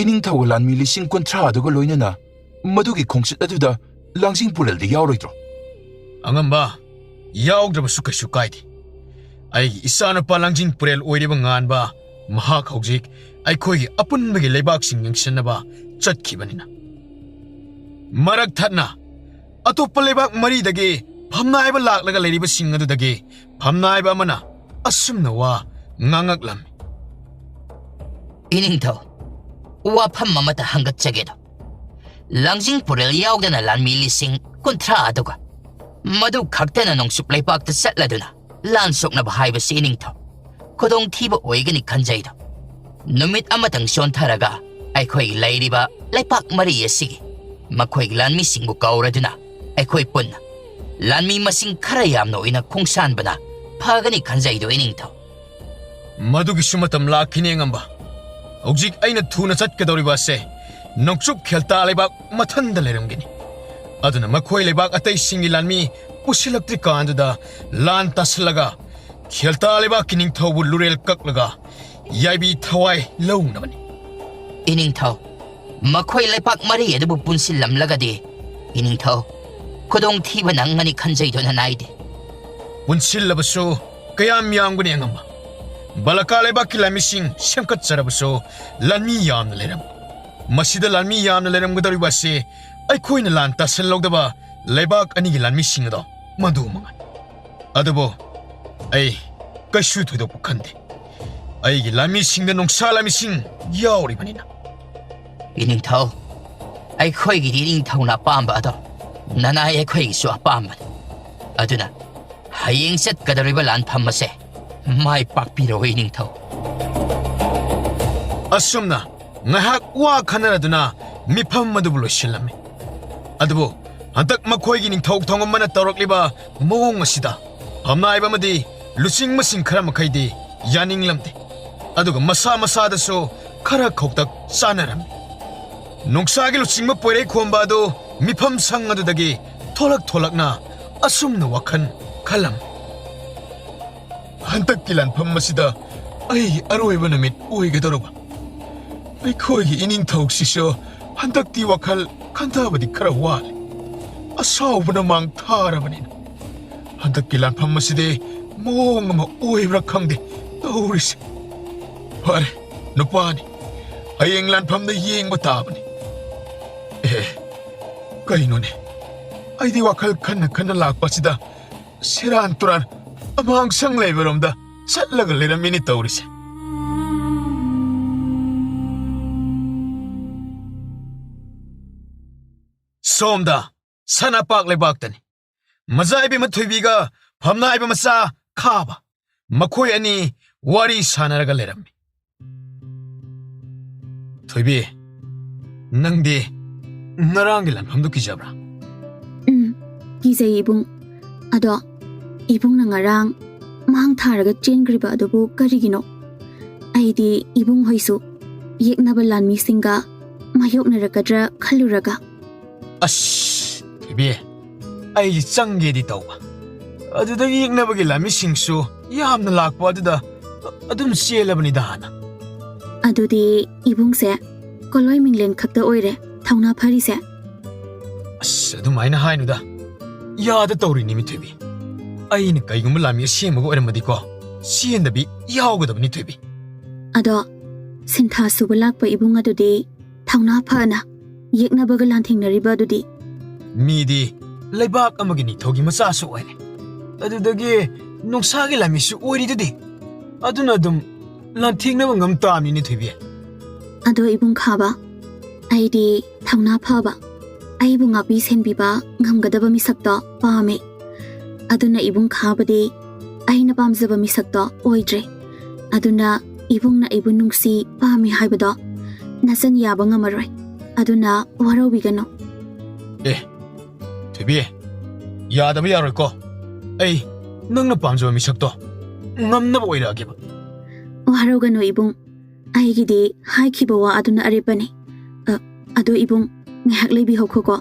ꯏꯅꯤꯡꯊꯧꯒ ꯂꯥꯟꯃꯤ ꯂꯤꯁꯤꯡ ꯀꯨꯟꯊ꯭ꯔꯥ ꯑꯗꯨꯒ ꯂꯣꯏꯅꯅ ꯃꯗꯨꯒꯤ ꯈꯣꯡꯆꯠ ꯑꯗꯨꯗ ꯂꯥꯡꯖꯤꯡ ꯄꯨꯔꯦꯜꯗꯤ ꯌꯥꯎꯔꯣꯏꯗ꯭ꯔꯣ? ꯑꯉꯝꯕ, ꯌꯥꯎꯗ꯭ꯔꯕꯁꯨ ꯀꯩꯁꯨ ꯀꯥꯏꯗꯦ꯫ ꯑꯩꯒꯤ ꯏꯆꯥꯅꯨꯄꯥ ꯂꯥꯡꯖꯤꯡ ꯄꯨꯔꯦꯜ ꯑꯣꯏꯔꯤꯕ ꯉꯥꯟꯕ, ꯃꯍꯥꯛ ꯍꯧꯖꯤꯛ ꯑꯩꯈꯣꯏꯒꯤ ꯑꯄꯨꯟꯕꯒꯤ ꯂꯩꯕꯥꯛꯁꯤꯡ ꯌꯦꯡꯁꯤꯟꯅꯕ ꯆꯠꯈꯤꯕꯅꯤꯅ꯫ ꯃꯔꯛ ꯊꯠꯅ ꯑꯇꯣꯞꯄ ꯂꯩꯕꯥꯛ ꯃꯔꯤꯗꯒꯤ ꯐꯝꯅꯥꯏꯕ ꯂꯥꯛꯂꯒ ꯂꯩꯔꯤꯕꯁꯤꯡ ꯑꯗꯨꯗꯒꯤ ꯐꯝꯅꯥꯏꯕ ꯑꯃꯅ ꯑꯁꯨꯝꯅ ꯋꯥ ꯉꯥꯡꯉꯛꯂꯝꯃꯤ꯫ ꯏꯅꯤꯡꯊꯧ, ꯋꯥꯐꯝ ꯑꯃꯇ ꯍꯪꯒꯠꯆꯒꯦꯗꯣ꯫ ꯂꯥꯡꯖꯤꯡ ꯄꯨꯔꯦꯜ ꯌꯥꯎꯗꯅ ꯂꯥꯟꯃꯤ ꯂꯤꯁꯤꯡ ꯀꯨꯟꯊ꯭ꯔꯥ ꯑꯗꯨꯒ ꯃꯗꯨ ꯈꯛꯇꯅ ꯅꯣꯡꯆꯨꯞ ꯂꯩꯄꯥꯛꯇ ꯆꯠꯂꯗꯨꯅ ꯂꯥꯟ ꯁꯣꯛꯅꯕ ꯍꯥꯏꯕꯁꯤ ꯏꯅꯤꯡꯊꯧ, ꯈꯨꯗꯣꯡꯊꯤꯕ ꯑꯣꯏꯒꯅꯤ ꯈꯟꯖꯩꯗꯣ꯫ ꯅꯨꯃꯤꯠ ꯑꯃꯇꯪ ꯆꯣꯟꯊꯔꯒ ꯑꯩꯈꯣꯏꯒꯤ ꯂꯩꯔꯤꯕ ꯂꯩꯄꯥꯛ ꯃꯔꯤ ꯑꯁꯤꯒꯤ ꯃꯈꯣꯏꯒꯤ ꯂꯥꯟꯃꯤꯁꯤꯡꯕꯨ ꯀꯧꯔꯗꯨꯅ ꯑꯩꯈꯣꯏ ꯄꯨꯟꯅ ꯂꯥꯟꯃꯤ ꯃꯁꯤꯡ ꯈꯔ ꯌꯥꯝꯅ ꯑꯣꯏꯅ ꯈꯣꯡꯁꯥꯟꯕꯅ ꯐꯒꯅꯤ ꯈꯟꯖꯩꯗꯣ ꯏꯅꯤꯡꯊꯧ꯫ ꯃꯗꯨꯒꯤꯁꯨ ꯃꯇꯝ ꯂꯥꯛꯈꯤꯅꯤ ꯑꯉꯝꯕ꯫ ꯍꯧꯖꯤꯛ ꯑꯩꯅ ꯊꯨꯅ ꯆꯠꯀꯗꯧꯔꯤꯕ ꯑꯁꯦ ꯅꯣꯡꯆꯨꯞ ꯈꯦꯜꯇꯥ ꯂꯩꯕꯥꯛ ꯃꯊꯟꯗ ꯂꯩꯔꯝꯒꯅꯤ꯫ ꯑꯗꯨꯅ ꯃꯈꯣꯏ ꯂꯩꯕꯥꯛ ꯑꯇꯩꯁꯤꯡꯒꯤ ꯂꯥꯟꯃꯤ ꯄꯨꯁꯤꯜꯂꯛꯇ꯭ꯔꯤꯀꯥꯟꯗꯨꯗ ꯂꯥꯟ ꯇꯥꯁꯤꯜꯂꯒ ꯈꯦꯜꯇꯥ ꯂꯩꯕꯥꯛꯀꯤ ꯅꯤꯡꯊꯧꯕꯨ ꯂꯨꯔꯦꯜ ꯀꯛꯂꯒ ꯌꯥꯏꯕꯤ ꯊꯋꯥꯏ ꯂꯧꯅꯕꯅꯤ꯫ ꯏꯅꯤꯡꯊꯧ, ꯃꯈꯣꯏ ꯂꯩꯄꯥꯛ ꯃꯔꯤ ꯑꯗꯨꯕꯨ ꯄꯨꯟꯁꯤꯜꯂꯝꯂꯒꯗꯤ, ꯏꯅꯤꯡꯊꯧ, ꯈꯨꯗꯣꯡꯊꯤꯕ ꯅꯪꯒꯅꯤ ꯈꯟꯖꯩꯗꯨꯅ ꯅꯥꯏꯗꯦ꯫ ꯄꯨꯟꯁꯤꯜꯂꯕꯁꯨ ꯀꯌꯥꯝ ꯌꯥꯝꯒꯅꯤ ꯑꯉꯝꯕ? ꯕꯂꯀꯥ ꯂꯩꯕꯥꯛꯀꯤ ꯂꯥꯟꯃꯤꯁꯤꯡ ꯁꯦꯝꯒꯠꯆꯔꯕꯁꯨ ꯂꯥꯟꯃꯤ ꯌꯥꯝꯅ ꯂꯩꯔꯝ꯫ ꯃꯁꯤꯗ ꯂꯥꯟꯃꯤ ꯌꯥꯝꯅ ꯂꯩꯔꯝꯒꯗꯧꯔꯤꯕ ꯑꯁꯤ ꯑꯩꯈꯣꯏꯅ ꯂꯥꯟ ꯇꯥꯁꯤꯜꯍꯧꯗꯕ ꯂꯩꯕꯥꯛ ꯑꯅꯤꯒꯤ ꯂꯥꯟꯃꯤꯁꯤꯡ ꯑꯗꯣ ꯃꯗꯨ ꯃꯉꯥꯏ꯫ ꯑꯗꯨꯕꯨ ꯑꯩ ꯀꯩꯁꯨ ꯊꯣꯏꯗꯣꯛꯄ ꯈꯟꯗꯦ꯫ ꯑꯩꯒꯤ ꯂꯥꯟꯃꯤꯁꯤꯡꯗ ꯅꯣꯡꯁꯥ ꯂꯥꯟꯃꯤꯁꯤꯡ ꯌꯥꯎꯔꯤꯕꯅꯤꯅ꯫ ꯏꯅꯤꯡꯊꯧ, ꯑꯩꯈꯣꯏꯒꯤꯗꯤ ꯏꯅꯤꯡꯊꯧꯅ ꯑꯄꯥꯝꯕ ꯑꯗꯣ ꯅꯅꯥꯏ ꯑꯩꯈꯣꯏꯒꯤꯁꯨ ꯑꯄꯥꯝꯕꯅꯤ꯫ ꯑꯗꯨꯅ ꯍꯌꯦꯡ ꯆꯠꯀꯗꯧꯔꯤꯕ ꯂꯥꯟꯐꯝ ꯑꯁꯦ ꯃꯥꯏ ꯄꯥꯛꯄꯤꯔꯣ, ꯏꯅꯤꯡꯊꯧ꯫ ꯑꯁꯨꯝꯅ ꯉꯥꯏꯍꯥꯛ ꯋꯥ ꯈꯟꯅꯔꯗꯨꯅ ꯃꯤꯐꯝ ꯑꯗꯨꯕꯨ ꯂꯣꯏꯁꯤꯜꯂꯝꯃꯤ꯫ ꯑꯗꯨꯕꯨ ꯍꯟꯗꯛ ꯃꯈꯣꯏꯒꯤ ꯅꯤꯡꯊꯧ ꯊꯣꯡꯉꯝꯕꯅ ꯇꯧꯔꯛꯂꯤꯕ ꯃꯑꯣꯡ ꯑꯁꯤꯗ ꯐꯝꯅꯥꯏꯕ ꯑꯃꯗꯤ ꯂꯨꯆꯤꯡꯕꯁꯤꯡ ꯈꯔ ꯃꯈꯩꯗꯤ ꯌꯥꯅꯤꯡꯂꯝꯗꯦ꯫ ꯑꯗꯨꯒ ꯃꯁꯥ ꯃꯁꯥꯗꯁꯨ ꯈꯔ ꯈꯧꯇꯛ ꯆꯥꯅꯔꯝꯃꯤ꯫ ꯅꯣꯡꯁꯥꯒꯤ ꯂꯨꯆꯤꯡꯕ ꯄꯣꯏꯔꯩ ꯈꯣꯝꯕ ꯑꯗꯨ ꯃꯤꯐꯝ ꯁꯪ ꯑꯗꯨꯗꯒꯤ ꯊꯣꯛꯂꯛ ꯊꯣꯛꯂꯛꯅ ꯑꯁꯨꯝꯅ ꯋꯥꯈꯜ ꯈꯜꯂꯝꯃꯤ꯫ ꯍꯟꯗꯛꯀꯤ ꯂꯥꯟꯐꯝ ꯑꯁꯤꯗ ꯑꯩ ꯑꯔꯣꯏꯕ ꯅꯨꯃꯤꯠ ꯑꯣꯏꯒꯗꯧꯔꯕ꯫ ꯑꯩꯈꯣꯏꯒꯤ ꯏꯅꯤꯡꯊꯧꯁꯤꯁꯨ ꯍꯟꯗꯛꯇꯤ ꯋꯥꯈꯜ ꯈꯟꯊꯕꯗꯤ ꯈꯔ ꯋꯥꯠꯂꯤ꯫ ꯑꯁꯥꯎꯕꯅ ꯃꯥꯡ ꯊꯥꯔꯕꯅꯤꯅ꯫ ꯍꯟꯗꯛꯀꯤ ꯂꯥꯟꯐꯝ ꯑꯁꯤꯗꯤ ꯃꯑꯣꯡ ꯑꯃ ꯑꯣꯏꯕ꯭ꯔꯥ ꯈꯪꯗꯦ ꯇꯧꯔꯤꯁꯦ꯫ ꯐꯔꯦ, ꯅꯨꯄꯥꯅꯤ, ꯍꯌꯦꯡ ꯂꯥꯟꯐꯝꯗ ꯌꯦꯡꯕ ꯇꯥꯕꯅꯤ꯫ ꯑꯦ, ꯀꯩꯅꯣꯅꯦ, ꯑꯩꯗꯤ ꯋꯥꯈꯜ ꯈꯟꯅ ꯈꯟꯅ ꯂꯥꯛꯄꯁꯤꯗ ꯁꯦꯔꯥꯟ ꯇꯨꯔꯥꯟ ꯑꯃꯥꯡꯁꯪ ꯂꯩꯕꯔꯣꯝꯗ ꯆꯠꯂꯒ ꯂꯩꯔꯝꯃꯤꯅꯤ ꯇꯧꯔꯤꯁꯦ꯫ ꯁꯣꯝꯗ ꯁꯅꯥꯄꯥꯛ ꯂꯩꯕꯥꯛꯇꯅꯤ꯫ ꯃꯖꯥꯏꯕꯤ ꯃꯊꯣꯏꯕꯤꯒ ꯐꯝꯅꯥꯏꯕ ꯃꯆꯥ ꯈꯥꯕ, ꯃꯈꯣꯏ ꯑꯅꯤ ꯋꯥꯔꯤ ꯁꯥꯟꯅꯔꯒ ꯂꯩꯔꯝꯃꯤ꯫ ꯊꯣꯏꯕꯤ, ꯅꯪꯗꯤ ꯉꯔꯥꯡꯒꯤ ꯂꯥꯟꯐꯝꯗꯨ ꯀꯤꯖꯕ꯭ꯔꯥ? ꯎꯝ, ꯀꯤꯖꯩ ꯏꯕꯨꯡ꯫ ꯑꯗꯣ ꯏꯕꯨꯡꯅ ꯉꯔꯥꯡ ꯃꯥꯡ ꯊꯥꯔꯒ ꯆꯦꯟꯈ꯭ꯔꯤꯕ ꯑꯗꯨꯕꯨ ꯀꯔꯤꯒꯤꯅꯣ? ꯑꯩꯗꯤ ꯏꯕꯨꯡ ꯍꯣꯏꯁꯨ ꯌꯦꯛꯅꯕ ꯂꯥꯟꯃꯤꯁꯤꯡꯒ ꯃꯥꯌꯣꯛꯅꯔꯛꯀꯗ꯭ꯔꯥ ꯈꯜꯂꯨꯔꯒ꯫ ꯑꯁ, ꯊꯣꯏꯕꯤ, ꯑꯩꯁꯦ ꯆꯪꯒꯦꯗꯤ ꯇꯧꯕ꯫ ꯑꯗꯨꯗꯒꯤ ꯌꯦꯛꯅꯕꯒꯤ ꯂꯥꯟꯃꯤꯁꯤꯡꯁꯨ ꯌꯥꯝꯅ ꯂꯥꯛꯄ ꯑꯗꯨꯗ ꯑꯗꯨꯝ ꯆꯦꯜꯂꯕꯅꯤꯗ ꯍꯥꯟꯅ꯫ ꯑꯗꯨꯗꯤ ꯏꯕꯨꯡꯁꯦ ꯀꯣꯂꯣꯏ ꯃꯤꯡꯂꯦꯟ ꯈꯛꯇ ꯑꯣꯏꯔꯦ ꯊꯧꯅꯥ ꯐꯔꯤꯁꯦ? ꯑꯁ, ꯑꯗꯨꯃꯥꯏꯅ ꯍꯥꯏꯅꯨꯗ꯫ ꯌꯥꯗ ꯇꯧꯔꯤꯅꯤ, ꯃꯤꯊꯣꯏꯕꯤ꯫ ꯑꯩꯅ ꯀꯩꯒꯨꯝꯕ ꯂꯥꯟꯃꯤ ꯑꯁꯦꯡꯕꯒ ꯑꯣꯏꯔꯝꯃꯗꯤꯀꯣ, ꯆꯦꯟꯗꯕꯤ ꯌꯥꯎꯒꯗꯕꯅꯤ, ꯊꯣꯏꯕꯤ꯫ ꯑꯗꯣ ꯁꯤꯟꯊꯥ ꯁꯨꯕ ꯂꯥꯛꯄ ꯏꯕꯨꯡ ꯑꯗꯨꯗꯤ ꯊꯧꯅꯥ ꯐꯅ ꯌꯦꯛꯅꯕꯒ ꯂꯥꯟꯊꯦꯡꯅꯔꯤꯕ ꯑꯗꯨꯗꯤ? ꯃꯤꯗꯤ ꯂꯩꯕꯥꯛ ꯑꯃꯒꯤ ꯅꯤꯡꯊꯧꯒꯤ ꯃꯆꯥꯁꯨ ꯑꯣꯏꯔꯦ꯫ ꯑꯗꯨꯗꯒꯤ ꯅꯨꯡꯁꯥꯒꯤ ꯂꯥꯟꯃꯤꯁꯨ ꯑꯣꯏꯔꯤꯗꯨꯗꯤ꯫ ꯑꯗꯨꯅ ꯑꯗꯨꯝ ꯂꯥꯟꯊꯦꯡꯅꯕ ꯉꯝ ꯇꯥꯕꯅꯤꯅꯦ, ꯊꯣꯏꯕꯤ꯫ ꯑꯗꯣ ꯏꯕꯨꯡ ꯈꯥꯕ, ꯑꯩꯗꯤ ꯊꯧꯅꯥ ꯐꯕ, ꯑꯩꯕꯨ ꯉꯥꯛꯄꯤ ꯁꯦꯟꯕꯤꯕ ꯉꯝꯒꯗꯕ ꯃꯤꯁꯛꯇꯣ ꯄꯥꯝꯃꯦ꯫ ꯑꯗꯨꯅ ꯏꯕꯨꯡ ꯈꯥꯕꯗꯤ ꯑꯩꯅ ꯄꯥꯝꯖꯕ ꯃꯤꯁꯛꯇꯣ ꯑꯣꯏꯗ꯭ꯔꯦ꯫ ꯑꯗꯨꯅ ꯏꯕꯨꯡꯅ ꯑꯩꯕꯨ ꯅꯨꯡꯁꯤ ꯄꯥꯝꯃꯤ ꯍꯥꯏꯕꯗꯣ ꯅꯆꯟ ꯌꯥꯕ ꯉꯝꯃꯔꯣꯏ꯫ ꯑꯗꯨꯅ ꯋꯥꯔꯧꯕꯤꯒꯅꯨ꯫ ꯑꯦ, ꯊꯣꯏꯕꯤ, ꯌꯥꯗꯕ ꯌꯥꯔꯣꯏꯀꯣ꯫ ꯑꯩ ꯅꯪꯅ ꯄꯥꯝꯖꯕ ꯃꯤꯁꯛꯇꯣ ꯉꯝꯅꯕ ꯑꯣꯏꯔꯛꯑꯒꯦꯕ꯫ ꯋꯥꯔꯧꯒꯅꯨ ꯏꯕꯨꯡ, ꯑꯩꯒꯤꯗꯤ ꯍꯥꯏꯈꯤꯕ ꯋꯥ ꯑꯗꯨꯅ ꯑꯔꯦꯞꯄꯅꯤ꯫ ꯑ, ꯑꯗꯣ ꯏꯕꯨꯡ, ꯉꯥꯏꯍꯥꯛ ꯂꯩꯕꯤꯍꯧꯈꯣꯀꯣ꯫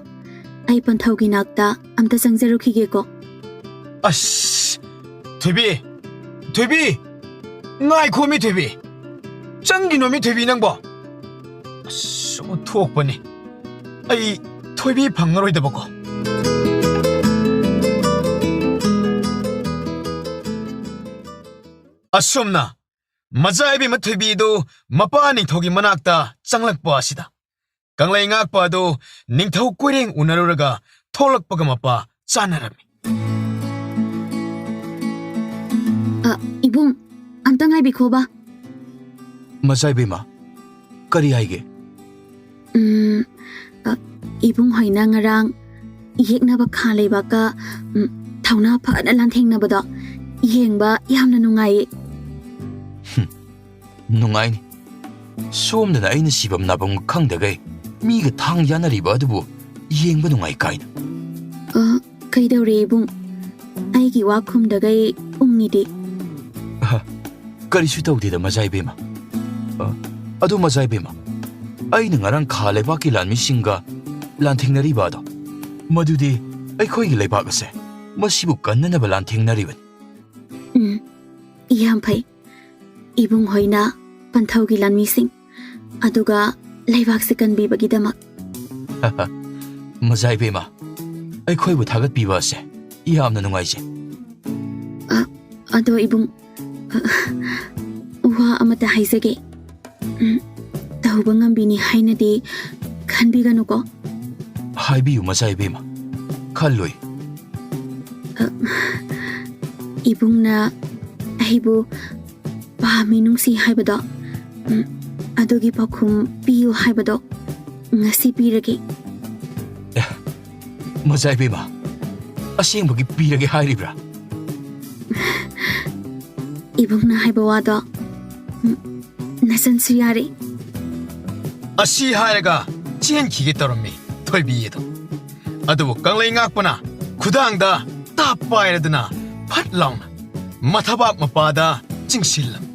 ꯑꯩ ꯄꯟꯊꯧꯒꯤ ꯅꯥꯛꯇ ꯑꯝꯇ ꯆꯪꯖꯔꯨꯈꯤꯒꯦꯀꯣ꯫ ꯑꯁ, ꯊꯣꯏꯕꯤ, ꯊꯣꯏꯕꯤ, ꯉꯥꯏꯈꯣꯃꯤ ꯊꯣꯏꯕꯤ꯫ ꯆꯪꯒꯤꯅꯣꯃꯤ ꯊꯣꯏꯕꯤ ꯅꯪꯕꯣ꯫ ꯑꯁ, ꯑꯣꯟꯊꯣꯛꯄꯅꯤ꯫ ꯑꯩ ꯊꯣꯏꯕꯤ ꯐꯪꯉꯔꯣꯏꯗꯕꯀꯣ꯫ ꯑꯁꯨꯝꯅ ꯃꯆꯥ ꯏꯕꯦꯝꯃ ꯊꯣꯏꯕꯤꯗꯨ ꯃꯄꯥ ꯅꯤꯡꯊꯧꯒꯤ ꯃꯅꯥꯛꯇ ꯆꯪꯂꯛꯄ ꯑꯁꯤꯗ ꯀꯪꯂꯩ ꯉꯥꯛꯄ ꯑꯗꯨ ꯅꯤꯡꯊꯧ ꯀꯣꯏꯔꯦꯡ ꯎꯅꯔꯨꯔꯒ ꯊꯣꯛꯂꯛꯄꯒ ꯃꯄꯥ ꯆꯥꯅꯔꯝꯃꯤ꯫ ꯑ, ꯏꯕꯨꯡ, ꯑꯝꯇ ꯉꯥꯏꯕꯤꯈꯣꯕ꯫ ꯃꯆꯥ ꯏꯕꯦꯝꯃ, ꯀꯔꯤ ꯍꯥꯏꯒꯦ? ꯎꯝ, ꯑ, ꯏꯕꯨꯡ ꯍꯣꯏꯅ ꯉꯔꯥꯡ ꯌꯦꯛꯅꯕ ꯈꯥ ꯂꯩꯕꯥꯛꯀ, ꯎꯝ, ꯊꯧꯅꯥ ꯐꯅ ꯂꯥꯟꯊꯦꯡꯅꯕꯗꯣ ꯌꯦꯡꯕ ꯌꯥꯝꯅ ꯅꯨꯡꯉꯥꯏꯌꯦ꯫ ꯍꯨꯝ, ꯅꯨꯡꯉꯥꯏꯅꯤ꯫ ꯁꯣꯝꯗꯅ ꯑꯩꯅ ꯁꯤꯐꯝ ꯅꯥꯐꯝ ꯈꯪꯗꯈꯩ ꯃꯤꯒ ꯊꯥꯡ ꯌꯥꯅꯔꯤꯕ ꯑꯗꯨꯕꯨ ꯌꯦꯡꯕ ꯅꯨꯡꯉꯥꯏ ꯀꯥꯏꯅ꯫ ꯑ, ꯀꯩꯗꯧꯔꯦ ꯏꯕꯨꯡ? ꯑꯩꯒꯤ ꯋꯥ ꯈꯨꯝꯗꯈꯩ ꯎꯪꯉꯤꯗꯤ꯫ ꯑꯍ, ꯀꯔꯤꯁꯨ ꯇꯧꯗꯦꯗ, ꯃꯆꯥ ꯏꯕꯦꯝꯃ꯫ ꯑ, ꯑꯗꯨ ꯃꯖꯥ ꯏꯕꯦꯝꯃ, ꯑꯩꯅ ꯉꯔꯥꯡ ꯈꯥ ꯂꯩꯕꯥꯛꯀꯤ ꯂꯥꯟꯃꯤꯁꯤꯡꯒ ꯂꯥꯟꯊꯦꯡꯅꯔꯤꯕ ꯑꯗꯣ, ꯃꯗꯨꯗꯤ ꯑꯩꯈꯣꯏꯒꯤ ꯂꯩꯕꯥꯛ ꯑꯁꯦ ꯃꯁꯤꯕꯨ ꯀꯟꯅꯅꯕ ꯂꯥꯟꯊꯦꯡꯅꯔꯤꯕꯅꯤ꯫ ꯎꯝ, ꯌꯥꯝ ꯐꯩ꯫ ꯏꯕꯨꯡ ꯍꯣꯏꯅ ꯄꯟꯊꯧꯒꯤ ꯂꯥꯟꯃꯤꯁꯤꯡ ꯑꯗꯨꯒ ꯂꯩꯕꯥꯛꯁꯦ ꯀꯟꯕꯤꯕꯒꯤꯗꯃꯛ꯫ ꯃꯖꯥ ꯏꯕꯦꯝꯃ, ꯑꯩꯈꯣꯏꯕꯨ ꯊꯥꯒꯠꯄꯤꯕ ꯑꯁꯦ ꯌꯥꯝꯅ ꯅꯨꯡꯉꯥꯏꯖꯩ꯫ ꯑ, ꯑꯗꯣ ꯏꯕꯨꯡ, ꯑ, ꯋꯥ ꯑꯃꯇ ꯍꯥꯏꯖꯒꯦ꯫ ꯎꯝ, ꯇꯧꯕ ꯉꯝꯕꯤꯅꯤ ꯍꯥꯏꯅꯗꯤ ꯈꯟꯕꯤꯒꯅꯨꯀꯣ꯫ ꯍꯥꯏꯕꯤꯌꯨ ꯃꯖꯥ ꯏꯕꯦꯝꯃ, ꯈꯜꯂꯣꯏ꯫ ꯑ, ꯏꯕꯨꯡꯅ ꯑꯩꯕꯨ ꯄꯥꯝꯃꯤ ꯅꯨꯡꯁꯤ ꯍꯥꯏꯕꯗꯣ, ꯎꯝ, ꯑꯗꯨꯒꯤ ꯄꯥꯎꯈꯨꯝ ꯄꯤꯌꯨ ꯍꯥꯏꯕꯗꯣ ꯉꯁꯤ ꯄꯤꯔꯒꯦ꯫ ꯑꯦ, ꯃꯖꯥ ꯏꯕꯦꯝꯃ, ꯑꯁꯦꯡꯕꯒꯤ ꯄꯤꯔꯒꯦ ꯍꯥꯏꯔꯤꯕ꯭ꯔꯥ? ꯏꯕꯨꯡꯅ ꯍꯥꯏꯕ ꯋꯥꯗꯣ, ꯎꯝ, ꯅꯆꯟꯁꯨ ꯌꯥꯔꯦ꯫ ꯑꯁꯤ ꯍꯥꯏꯔꯒ ꯆꯦꯟꯈꯤꯒꯦ ꯇꯧꯔꯝꯃꯤ ꯊꯣꯏꯕꯤ ꯑꯗꯣ꯫ ꯑꯗꯨꯕꯨ ꯀꯪꯂꯩ ꯉꯥꯛꯄꯅ ꯈꯨꯗꯥꯡꯗ ꯇꯥꯞ ꯄꯥꯏꯔꯗꯨꯅ ꯐꯠ ꯂꯥꯎꯅ ꯃꯊꯕꯥꯛ ꯃꯄꯥꯗ ꯆꯤꯡꯁꯤꯜꯂꯝꯃꯤ꯫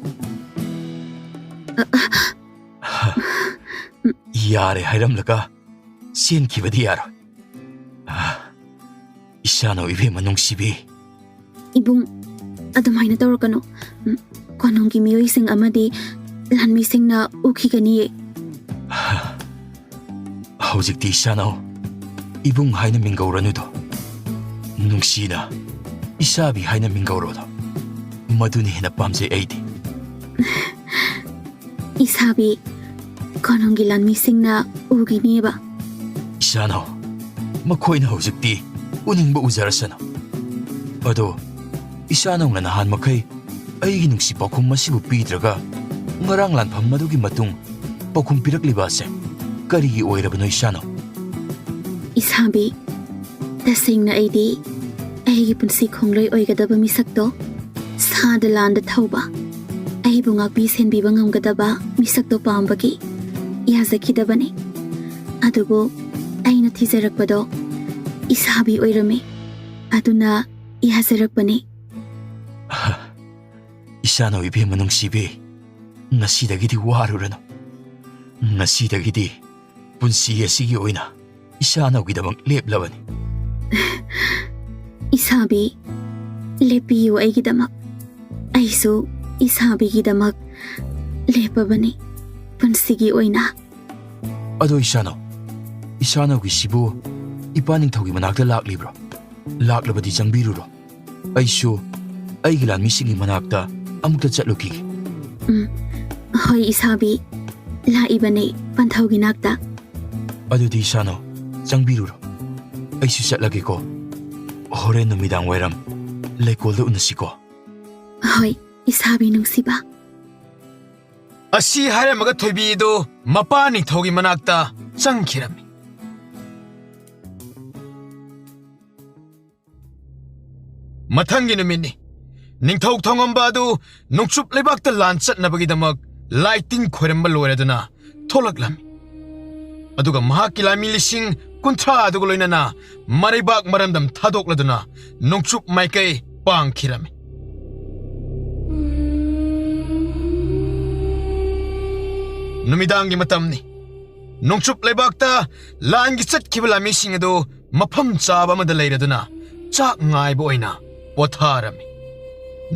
ꯌꯥꯔꯦ ꯍꯥꯏꯔꯝꯂꯒ ꯆꯦꯟꯈꯤꯕꯗꯤ ꯌꯥꯔꯣꯏ꯫ ꯏꯁꯥꯅꯧ ꯏꯕꯦꯝꯃ ꯅꯨꯡꯁꯤꯕꯤ꯫ ꯏꯕꯨꯡ, ꯑꯗꯨꯃꯥꯏꯅ ꯇꯧꯔꯛꯀꯅꯨ꯫ ꯎꯝ, ꯀꯣꯅꯨꯡꯒꯤ ꯃꯤꯑꯣꯏꯁꯤꯡ ꯑꯃꯗꯤ ꯂꯥꯟꯃꯤꯁꯤꯡꯅ ꯎꯈꯤꯒꯅꯤꯌꯦ꯫ ꯍꯧꯖꯤꯛꯇꯤ ꯏꯁꯥꯅꯧ ꯏꯕꯨꯡ ꯍꯥꯏꯅ ꯃꯤꯡꯒꯧꯔꯅꯨꯗꯣ꯫ ꯅꯨꯡꯁꯤꯅ ꯏꯁꯥꯕꯤ ꯍꯥꯏꯅ ꯃꯤꯡꯒꯧꯔꯣꯗꯣ꯫ ꯃꯗꯨꯅ ꯍꯦꯟꯅ ꯄꯥꯝꯖꯩ ꯑꯩꯗꯤ꯫ ꯏꯁꯥꯕꯤ, ꯀꯣꯅꯨꯡꯒꯤ ꯂꯥꯟꯃꯤꯁꯤꯡꯅ ꯎꯈꯤꯅꯦꯕ꯫ ꯏꯁꯥꯅꯧ, ꯃꯈꯣꯏꯅ ꯍꯧꯖꯤꯛꯇꯤ ꯎꯅꯤꯡꯕ ꯎꯖꯔꯁꯅꯨ꯫ ꯑꯗꯣ ꯏꯁꯥꯅꯧꯅ ꯅꯍꯥꯟ ꯃꯈꯩ ꯑꯩꯒꯤ ꯅꯨꯡꯁꯤ ꯄꯥꯎꯈꯨꯝ ꯑꯁꯤꯕꯨ ꯄꯤꯗ꯭ꯔꯒ ꯉꯔꯥꯡ ꯂꯥꯟꯐꯝ ꯑꯗꯨꯒꯤ ꯃꯇꯨꯡ ꯄꯥꯎꯈꯨꯝ ꯄꯤꯔꯛꯂꯤꯕ ꯑꯁꯦ ꯀꯔꯤꯒꯤ ꯑꯣꯏꯔꯕꯅꯣ ꯏꯁꯥꯅꯧ? ꯏꯁꯥꯕꯤ, ꯇꯁꯦꯡꯅ ꯑꯩꯗꯤ ꯑꯩꯒꯤ ꯄꯨꯟꯁꯤ ꯈꯣꯡꯂꯣꯏ ꯑꯣꯏꯒꯗꯕ ꯃꯤꯁꯛꯇꯣ, ꯁꯥꯗ ꯂꯥꯟꯗ ꯊꯧꯕ, ꯑꯩꯕꯨ ꯉꯥꯛꯄꯤ ꯁꯦꯟꯕꯤꯕ ꯉꯝꯒꯗꯕ ꯃꯤꯁꯛꯇꯣ ꯄꯥꯝꯕꯒꯤ ꯌꯥꯖꯈꯤꯗꯕꯅꯤ꯫ ꯑꯗꯨꯕꯨ ꯑꯩꯅ ꯊꯤꯖꯔꯛꯄꯗꯣ ꯏꯁꯥꯕꯤ ꯑꯣꯏꯔꯝꯃꯤ꯫ ꯑꯗꯨꯅ ꯌꯥꯖꯔꯛꯄꯅꯤ꯫ ꯏꯁꯥꯅꯧ ꯏꯕꯦꯝꯃ ꯅꯨꯡꯁꯤꯕꯤ, ꯉꯁꯤꯗꯒꯤꯗꯤ ꯋꯥꯔꯨꯔꯅꯨ꯫ ꯉꯁꯤꯗꯒꯤꯗꯤ ꯄꯨꯟꯁꯤ ꯑꯁꯤꯒꯤ ꯑꯣꯏꯅ ꯏꯁꯥꯅꯧꯒꯤꯗꯃꯛ ꯂꯦꯞꯂꯕꯅꯤ꯫ ꯏꯁꯥꯕꯤ, ꯂꯦꯞꯄꯤꯌꯨ ꯑꯩꯒꯤꯗꯃꯛ꯫ ꯑꯩꯁꯨ ꯏꯁꯥꯕꯤꯒꯤꯗꯃꯛ ꯂꯦꯞꯄꯕꯅꯤ ꯄꯨꯟꯁꯤꯒꯤ ꯑꯣꯏꯅ꯫ ꯑꯗꯣ ꯏꯁꯥꯅꯧ, ꯏꯁꯥꯅꯧꯒꯤꯁꯤꯕꯨ ꯏꯄꯥ ꯅꯤꯡꯊꯧꯒꯤ ꯃꯅꯥꯛꯇ ꯂꯥꯛꯂꯤꯕ꯭ꯔꯣ? ꯂꯥꯛꯂꯕꯗꯤ ꯆꯪꯕꯤꯔꯨꯔꯣ꯫ ꯑꯩꯁꯨ ꯑꯩꯒꯤ ꯂꯥꯟꯃꯤꯁꯤꯡꯒꯤ ꯃꯅꯥꯛꯇ ꯑꯃꯨꯛꯇ ꯆꯠꯂꯨꯈꯤꯒꯦ꯫ ꯎꯝ, ꯍꯣꯏ ꯏꯁꯥꯕꯤ, ꯂꯥꯛꯏꯕꯅꯦ ꯄꯟꯊꯧꯒꯤ ꯅꯥꯛꯇ꯫ ꯑꯗꯨꯗꯤ ꯏꯁꯥꯅꯧ, ꯆꯪꯕꯤꯔꯨꯔꯣ꯫ ꯑꯩꯁꯨ ꯆꯠꯂꯒꯦꯀꯣ꯫ ꯍꯣꯔꯦꯟ ꯅꯨꯃꯤꯗꯥꯡ ꯋꯥꯏꯔꯝ ꯂꯩꯀꯣꯜꯗ ꯎꯅꯁꯤꯀꯣ꯫ ꯍꯣꯏ ꯏꯁꯥꯕꯤ ꯅꯨꯡꯁꯤꯕ꯫ ꯑꯁꯤ ꯍꯥꯏꯔꯝꯃꯒ ꯊꯣꯏꯕꯤꯗꯨ ꯃꯄꯥ ꯅꯤꯡꯊꯧꯒꯤ ꯃꯅꯥꯛꯇ ꯆꯪꯈꯤꯔꯝꯃꯤ꯫ ꯃꯊꯪꯒꯤ ꯅꯨꯃꯤꯠꯅꯤ꯫ ꯅꯤꯡꯊꯧ ꯊꯣꯡꯉꯝꯕ ꯑꯗꯨ ꯅꯣꯡꯆꯨꯞ ꯂꯩꯕꯥꯛꯇ ꯂꯥꯟ ꯆꯠꯅꯕꯒꯤꯗꯃꯛ ꯂꯥꯏ ꯇꯤꯟ ꯈꯣꯏꯔꯝꯕ ꯂꯣꯏꯔꯗꯨꯅ ꯊꯣꯛꯂꯛꯂꯝꯃꯤ꯫ ꯑꯗꯨꯒ ꯃꯍꯥꯛꯀꯤ ꯂꯥꯟꯃꯤ ꯂꯤꯁꯤꯡ ꯀꯨꯟꯊ꯭ꯔꯥ ꯑꯗꯨꯒ ꯂꯣꯏꯅꯅ ꯃꯔꯩꯕꯥꯛ ꯃꯔꯝꯗꯝ ꯊꯥꯗꯣꯛꯂꯗꯨꯅ ꯅꯣꯡꯆꯨꯞ ꯃꯥꯏꯀꯩ ꯄꯥꯡꯈꯤꯔꯝꯃꯤ꯫ ꯅꯨꯃꯤꯗꯥꯡꯒꯤ ꯃꯇꯝꯅꯤ꯫ ꯅꯣꯡꯆꯨꯞ ꯂꯩꯕꯥꯛꯇ ꯂꯥꯟꯒꯤ ꯆꯠꯈꯤꯕ ꯂꯥꯟꯃꯤꯁꯤꯡ ꯑꯗꯨ ꯃꯐꯝ ꯆꯥꯕ ꯑꯃꯗ ꯂꯩꯔꯗꯨꯅ ꯆꯥꯛ ꯉꯥꯏꯕ ꯑꯣꯏꯅ ꯄꯣꯊꯥꯔꯝꯃꯤ꯫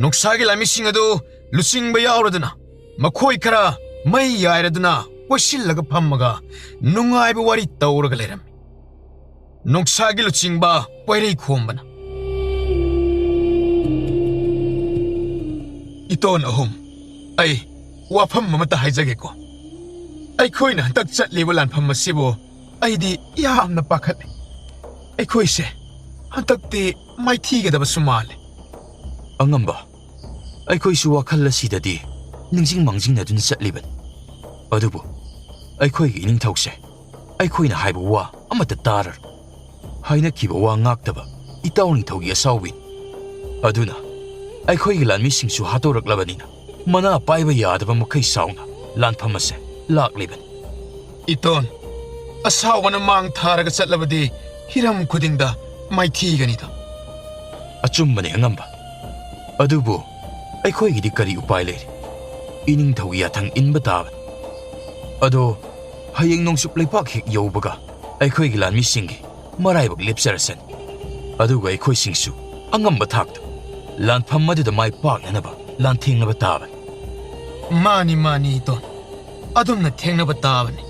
ꯅꯣꯡꯁꯥꯒꯤ ꯂꯥꯟꯃꯤꯁꯤꯡ ꯑꯗꯨ ꯂꯨꯆꯤꯡꯕ ꯌꯥꯎꯔꯗꯨꯅ ꯃꯈꯣꯏ ꯈꯔ ꯃꯩ ꯌꯥꯏꯔꯗꯨꯅ ꯀꯣꯏꯁꯤꯜꯂꯒ ꯐꯝꯃꯒ ꯅꯨꯡꯉꯥꯏꯕ ꯋꯥꯔꯤ ꯇꯧꯔꯒ ꯂꯩꯔꯝꯃꯤ꯫ ꯅꯣꯡꯁꯥꯒꯤ ꯂꯨꯆꯤꯡꯕ ꯄꯣꯏꯔꯩ ꯈꯣꯝꯕꯅ, "ꯏꯇꯣꯟ ꯑꯍꯨꯝ, ꯑꯩ ꯋꯥꯐꯝ ꯑꯃꯇ ꯍꯥꯏꯖꯒꯦꯀꯣ꯫ ꯑꯩꯈꯣꯏꯅ ꯍꯟꯗꯛ ꯆꯠꯂꯤꯕ ꯂꯥꯟꯐꯝ ꯑꯁꯤꯕꯨ ꯑꯩꯗꯤ ꯌꯥꯝꯅ ꯄꯥꯈꯠꯂꯤ꯫ ꯑꯩꯈꯣꯏꯁꯦ ꯍꯟꯗꯛꯇꯤ ꯃꯥꯏꯊꯤꯒꯗꯕꯁꯨ ꯃꯥꯜꯂꯤ꯫" "ꯑꯉꯝꯕ, ꯑꯩꯈꯣꯏꯁꯨ ꯋꯥꯈꯜ ꯑꯁꯤꯗꯗꯤ ꯅꯤꯡꯁꯤꯡ ꯃꯥꯡꯖꯤꯡꯅꯗꯨꯅ ꯆꯠꯂꯤꯕꯅꯤ꯫ ꯑꯗꯨꯕꯨ ꯑꯩꯈꯣꯏꯒꯤ ꯏꯅꯤꯡꯊꯧꯁꯦ ꯑꯩꯈꯣꯏꯅ ꯍꯥꯏꯕ ꯋꯥ ꯑꯃꯠꯇ ꯇꯥꯔꯔꯣꯏ꯫ ꯍꯥꯏꯅꯈꯤꯕ ꯋꯥ ꯉꯥꯛꯇꯕ ꯏꯇꯥꯎ ꯅꯤꯡꯊꯧꯒꯤ ꯑꯁꯥꯎꯕꯤꯅꯤ꯫ ꯑꯗꯨꯅ ꯑꯩꯈꯣꯏꯒꯤ ꯂꯥꯟꯃꯤꯁꯤꯡꯁꯨ ꯍꯥꯠꯇꯣꯔꯛꯂꯕꯅꯤꯅ ꯃꯅꯥ ꯄꯥꯏꯕ ꯌꯥꯗꯕ ꯃꯈꯩ ꯁꯥꯎꯅ ꯂꯥꯟꯐꯝ ꯑꯁꯦ ꯂꯥꯛꯂꯤꯕꯅꯤ꯫" "ꯏꯇꯣꯟ, ꯑꯁꯥꯎꯕꯅ ꯃꯥꯡ ꯊꯥꯔꯒ ꯆꯠꯂꯕꯗꯤ ꯍꯤꯔꯝ ꯈꯨꯗꯤꯡꯗ ꯃꯥꯏꯊꯤꯒꯅꯤꯗꯣ꯫" "ꯑꯆꯨꯝꯕꯅꯤ ꯑꯉꯝꯕ꯫ ꯑꯗꯨꯕꯨ ꯑꯩꯈꯣꯏꯒꯤꯗꯤ ꯀꯔꯤ ꯎꯄꯥꯏ ꯂꯩꯔꯤ? ꯏꯅꯤꯡꯊꯧꯒꯤ ꯌꯥꯊꯪ ꯏꯟꯕ ꯇꯥꯕꯅꯤ꯫" ꯑꯗꯣ ꯍꯌꯦꯡ ꯅꯣꯡꯆꯨꯞ ꯂꯩꯄꯥꯛ ꯍꯦꯛ ꯌꯧꯕꯒ ꯑꯩꯈꯣꯏꯒꯤ ꯂꯥꯟꯃꯤꯁꯤꯡꯒꯤ ꯃꯔꯥꯏꯕꯛ ꯂꯦꯞꯆꯔꯁꯅꯤ꯫ ꯑꯗꯨꯒ ꯑꯩꯈꯣꯏꯁꯤꯡꯁꯨ ꯑꯉꯝꯕ ꯊꯥꯛꯇ ꯂꯥꯟꯐꯝ ꯑꯗꯨꯗ ꯃꯥꯏ ꯄꯥꯛꯅꯅꯕ ꯂꯥꯟꯊꯦꯡꯅꯕ ꯇꯥꯕꯅꯤ꯫ ꯃꯥꯅꯤ, ꯃꯥꯅꯤ, ꯏꯇꯣꯟ꯫ ꯑꯗꯨꯝꯅ ꯊꯦꯡꯅꯕ ꯇꯥꯕꯅꯤ꯫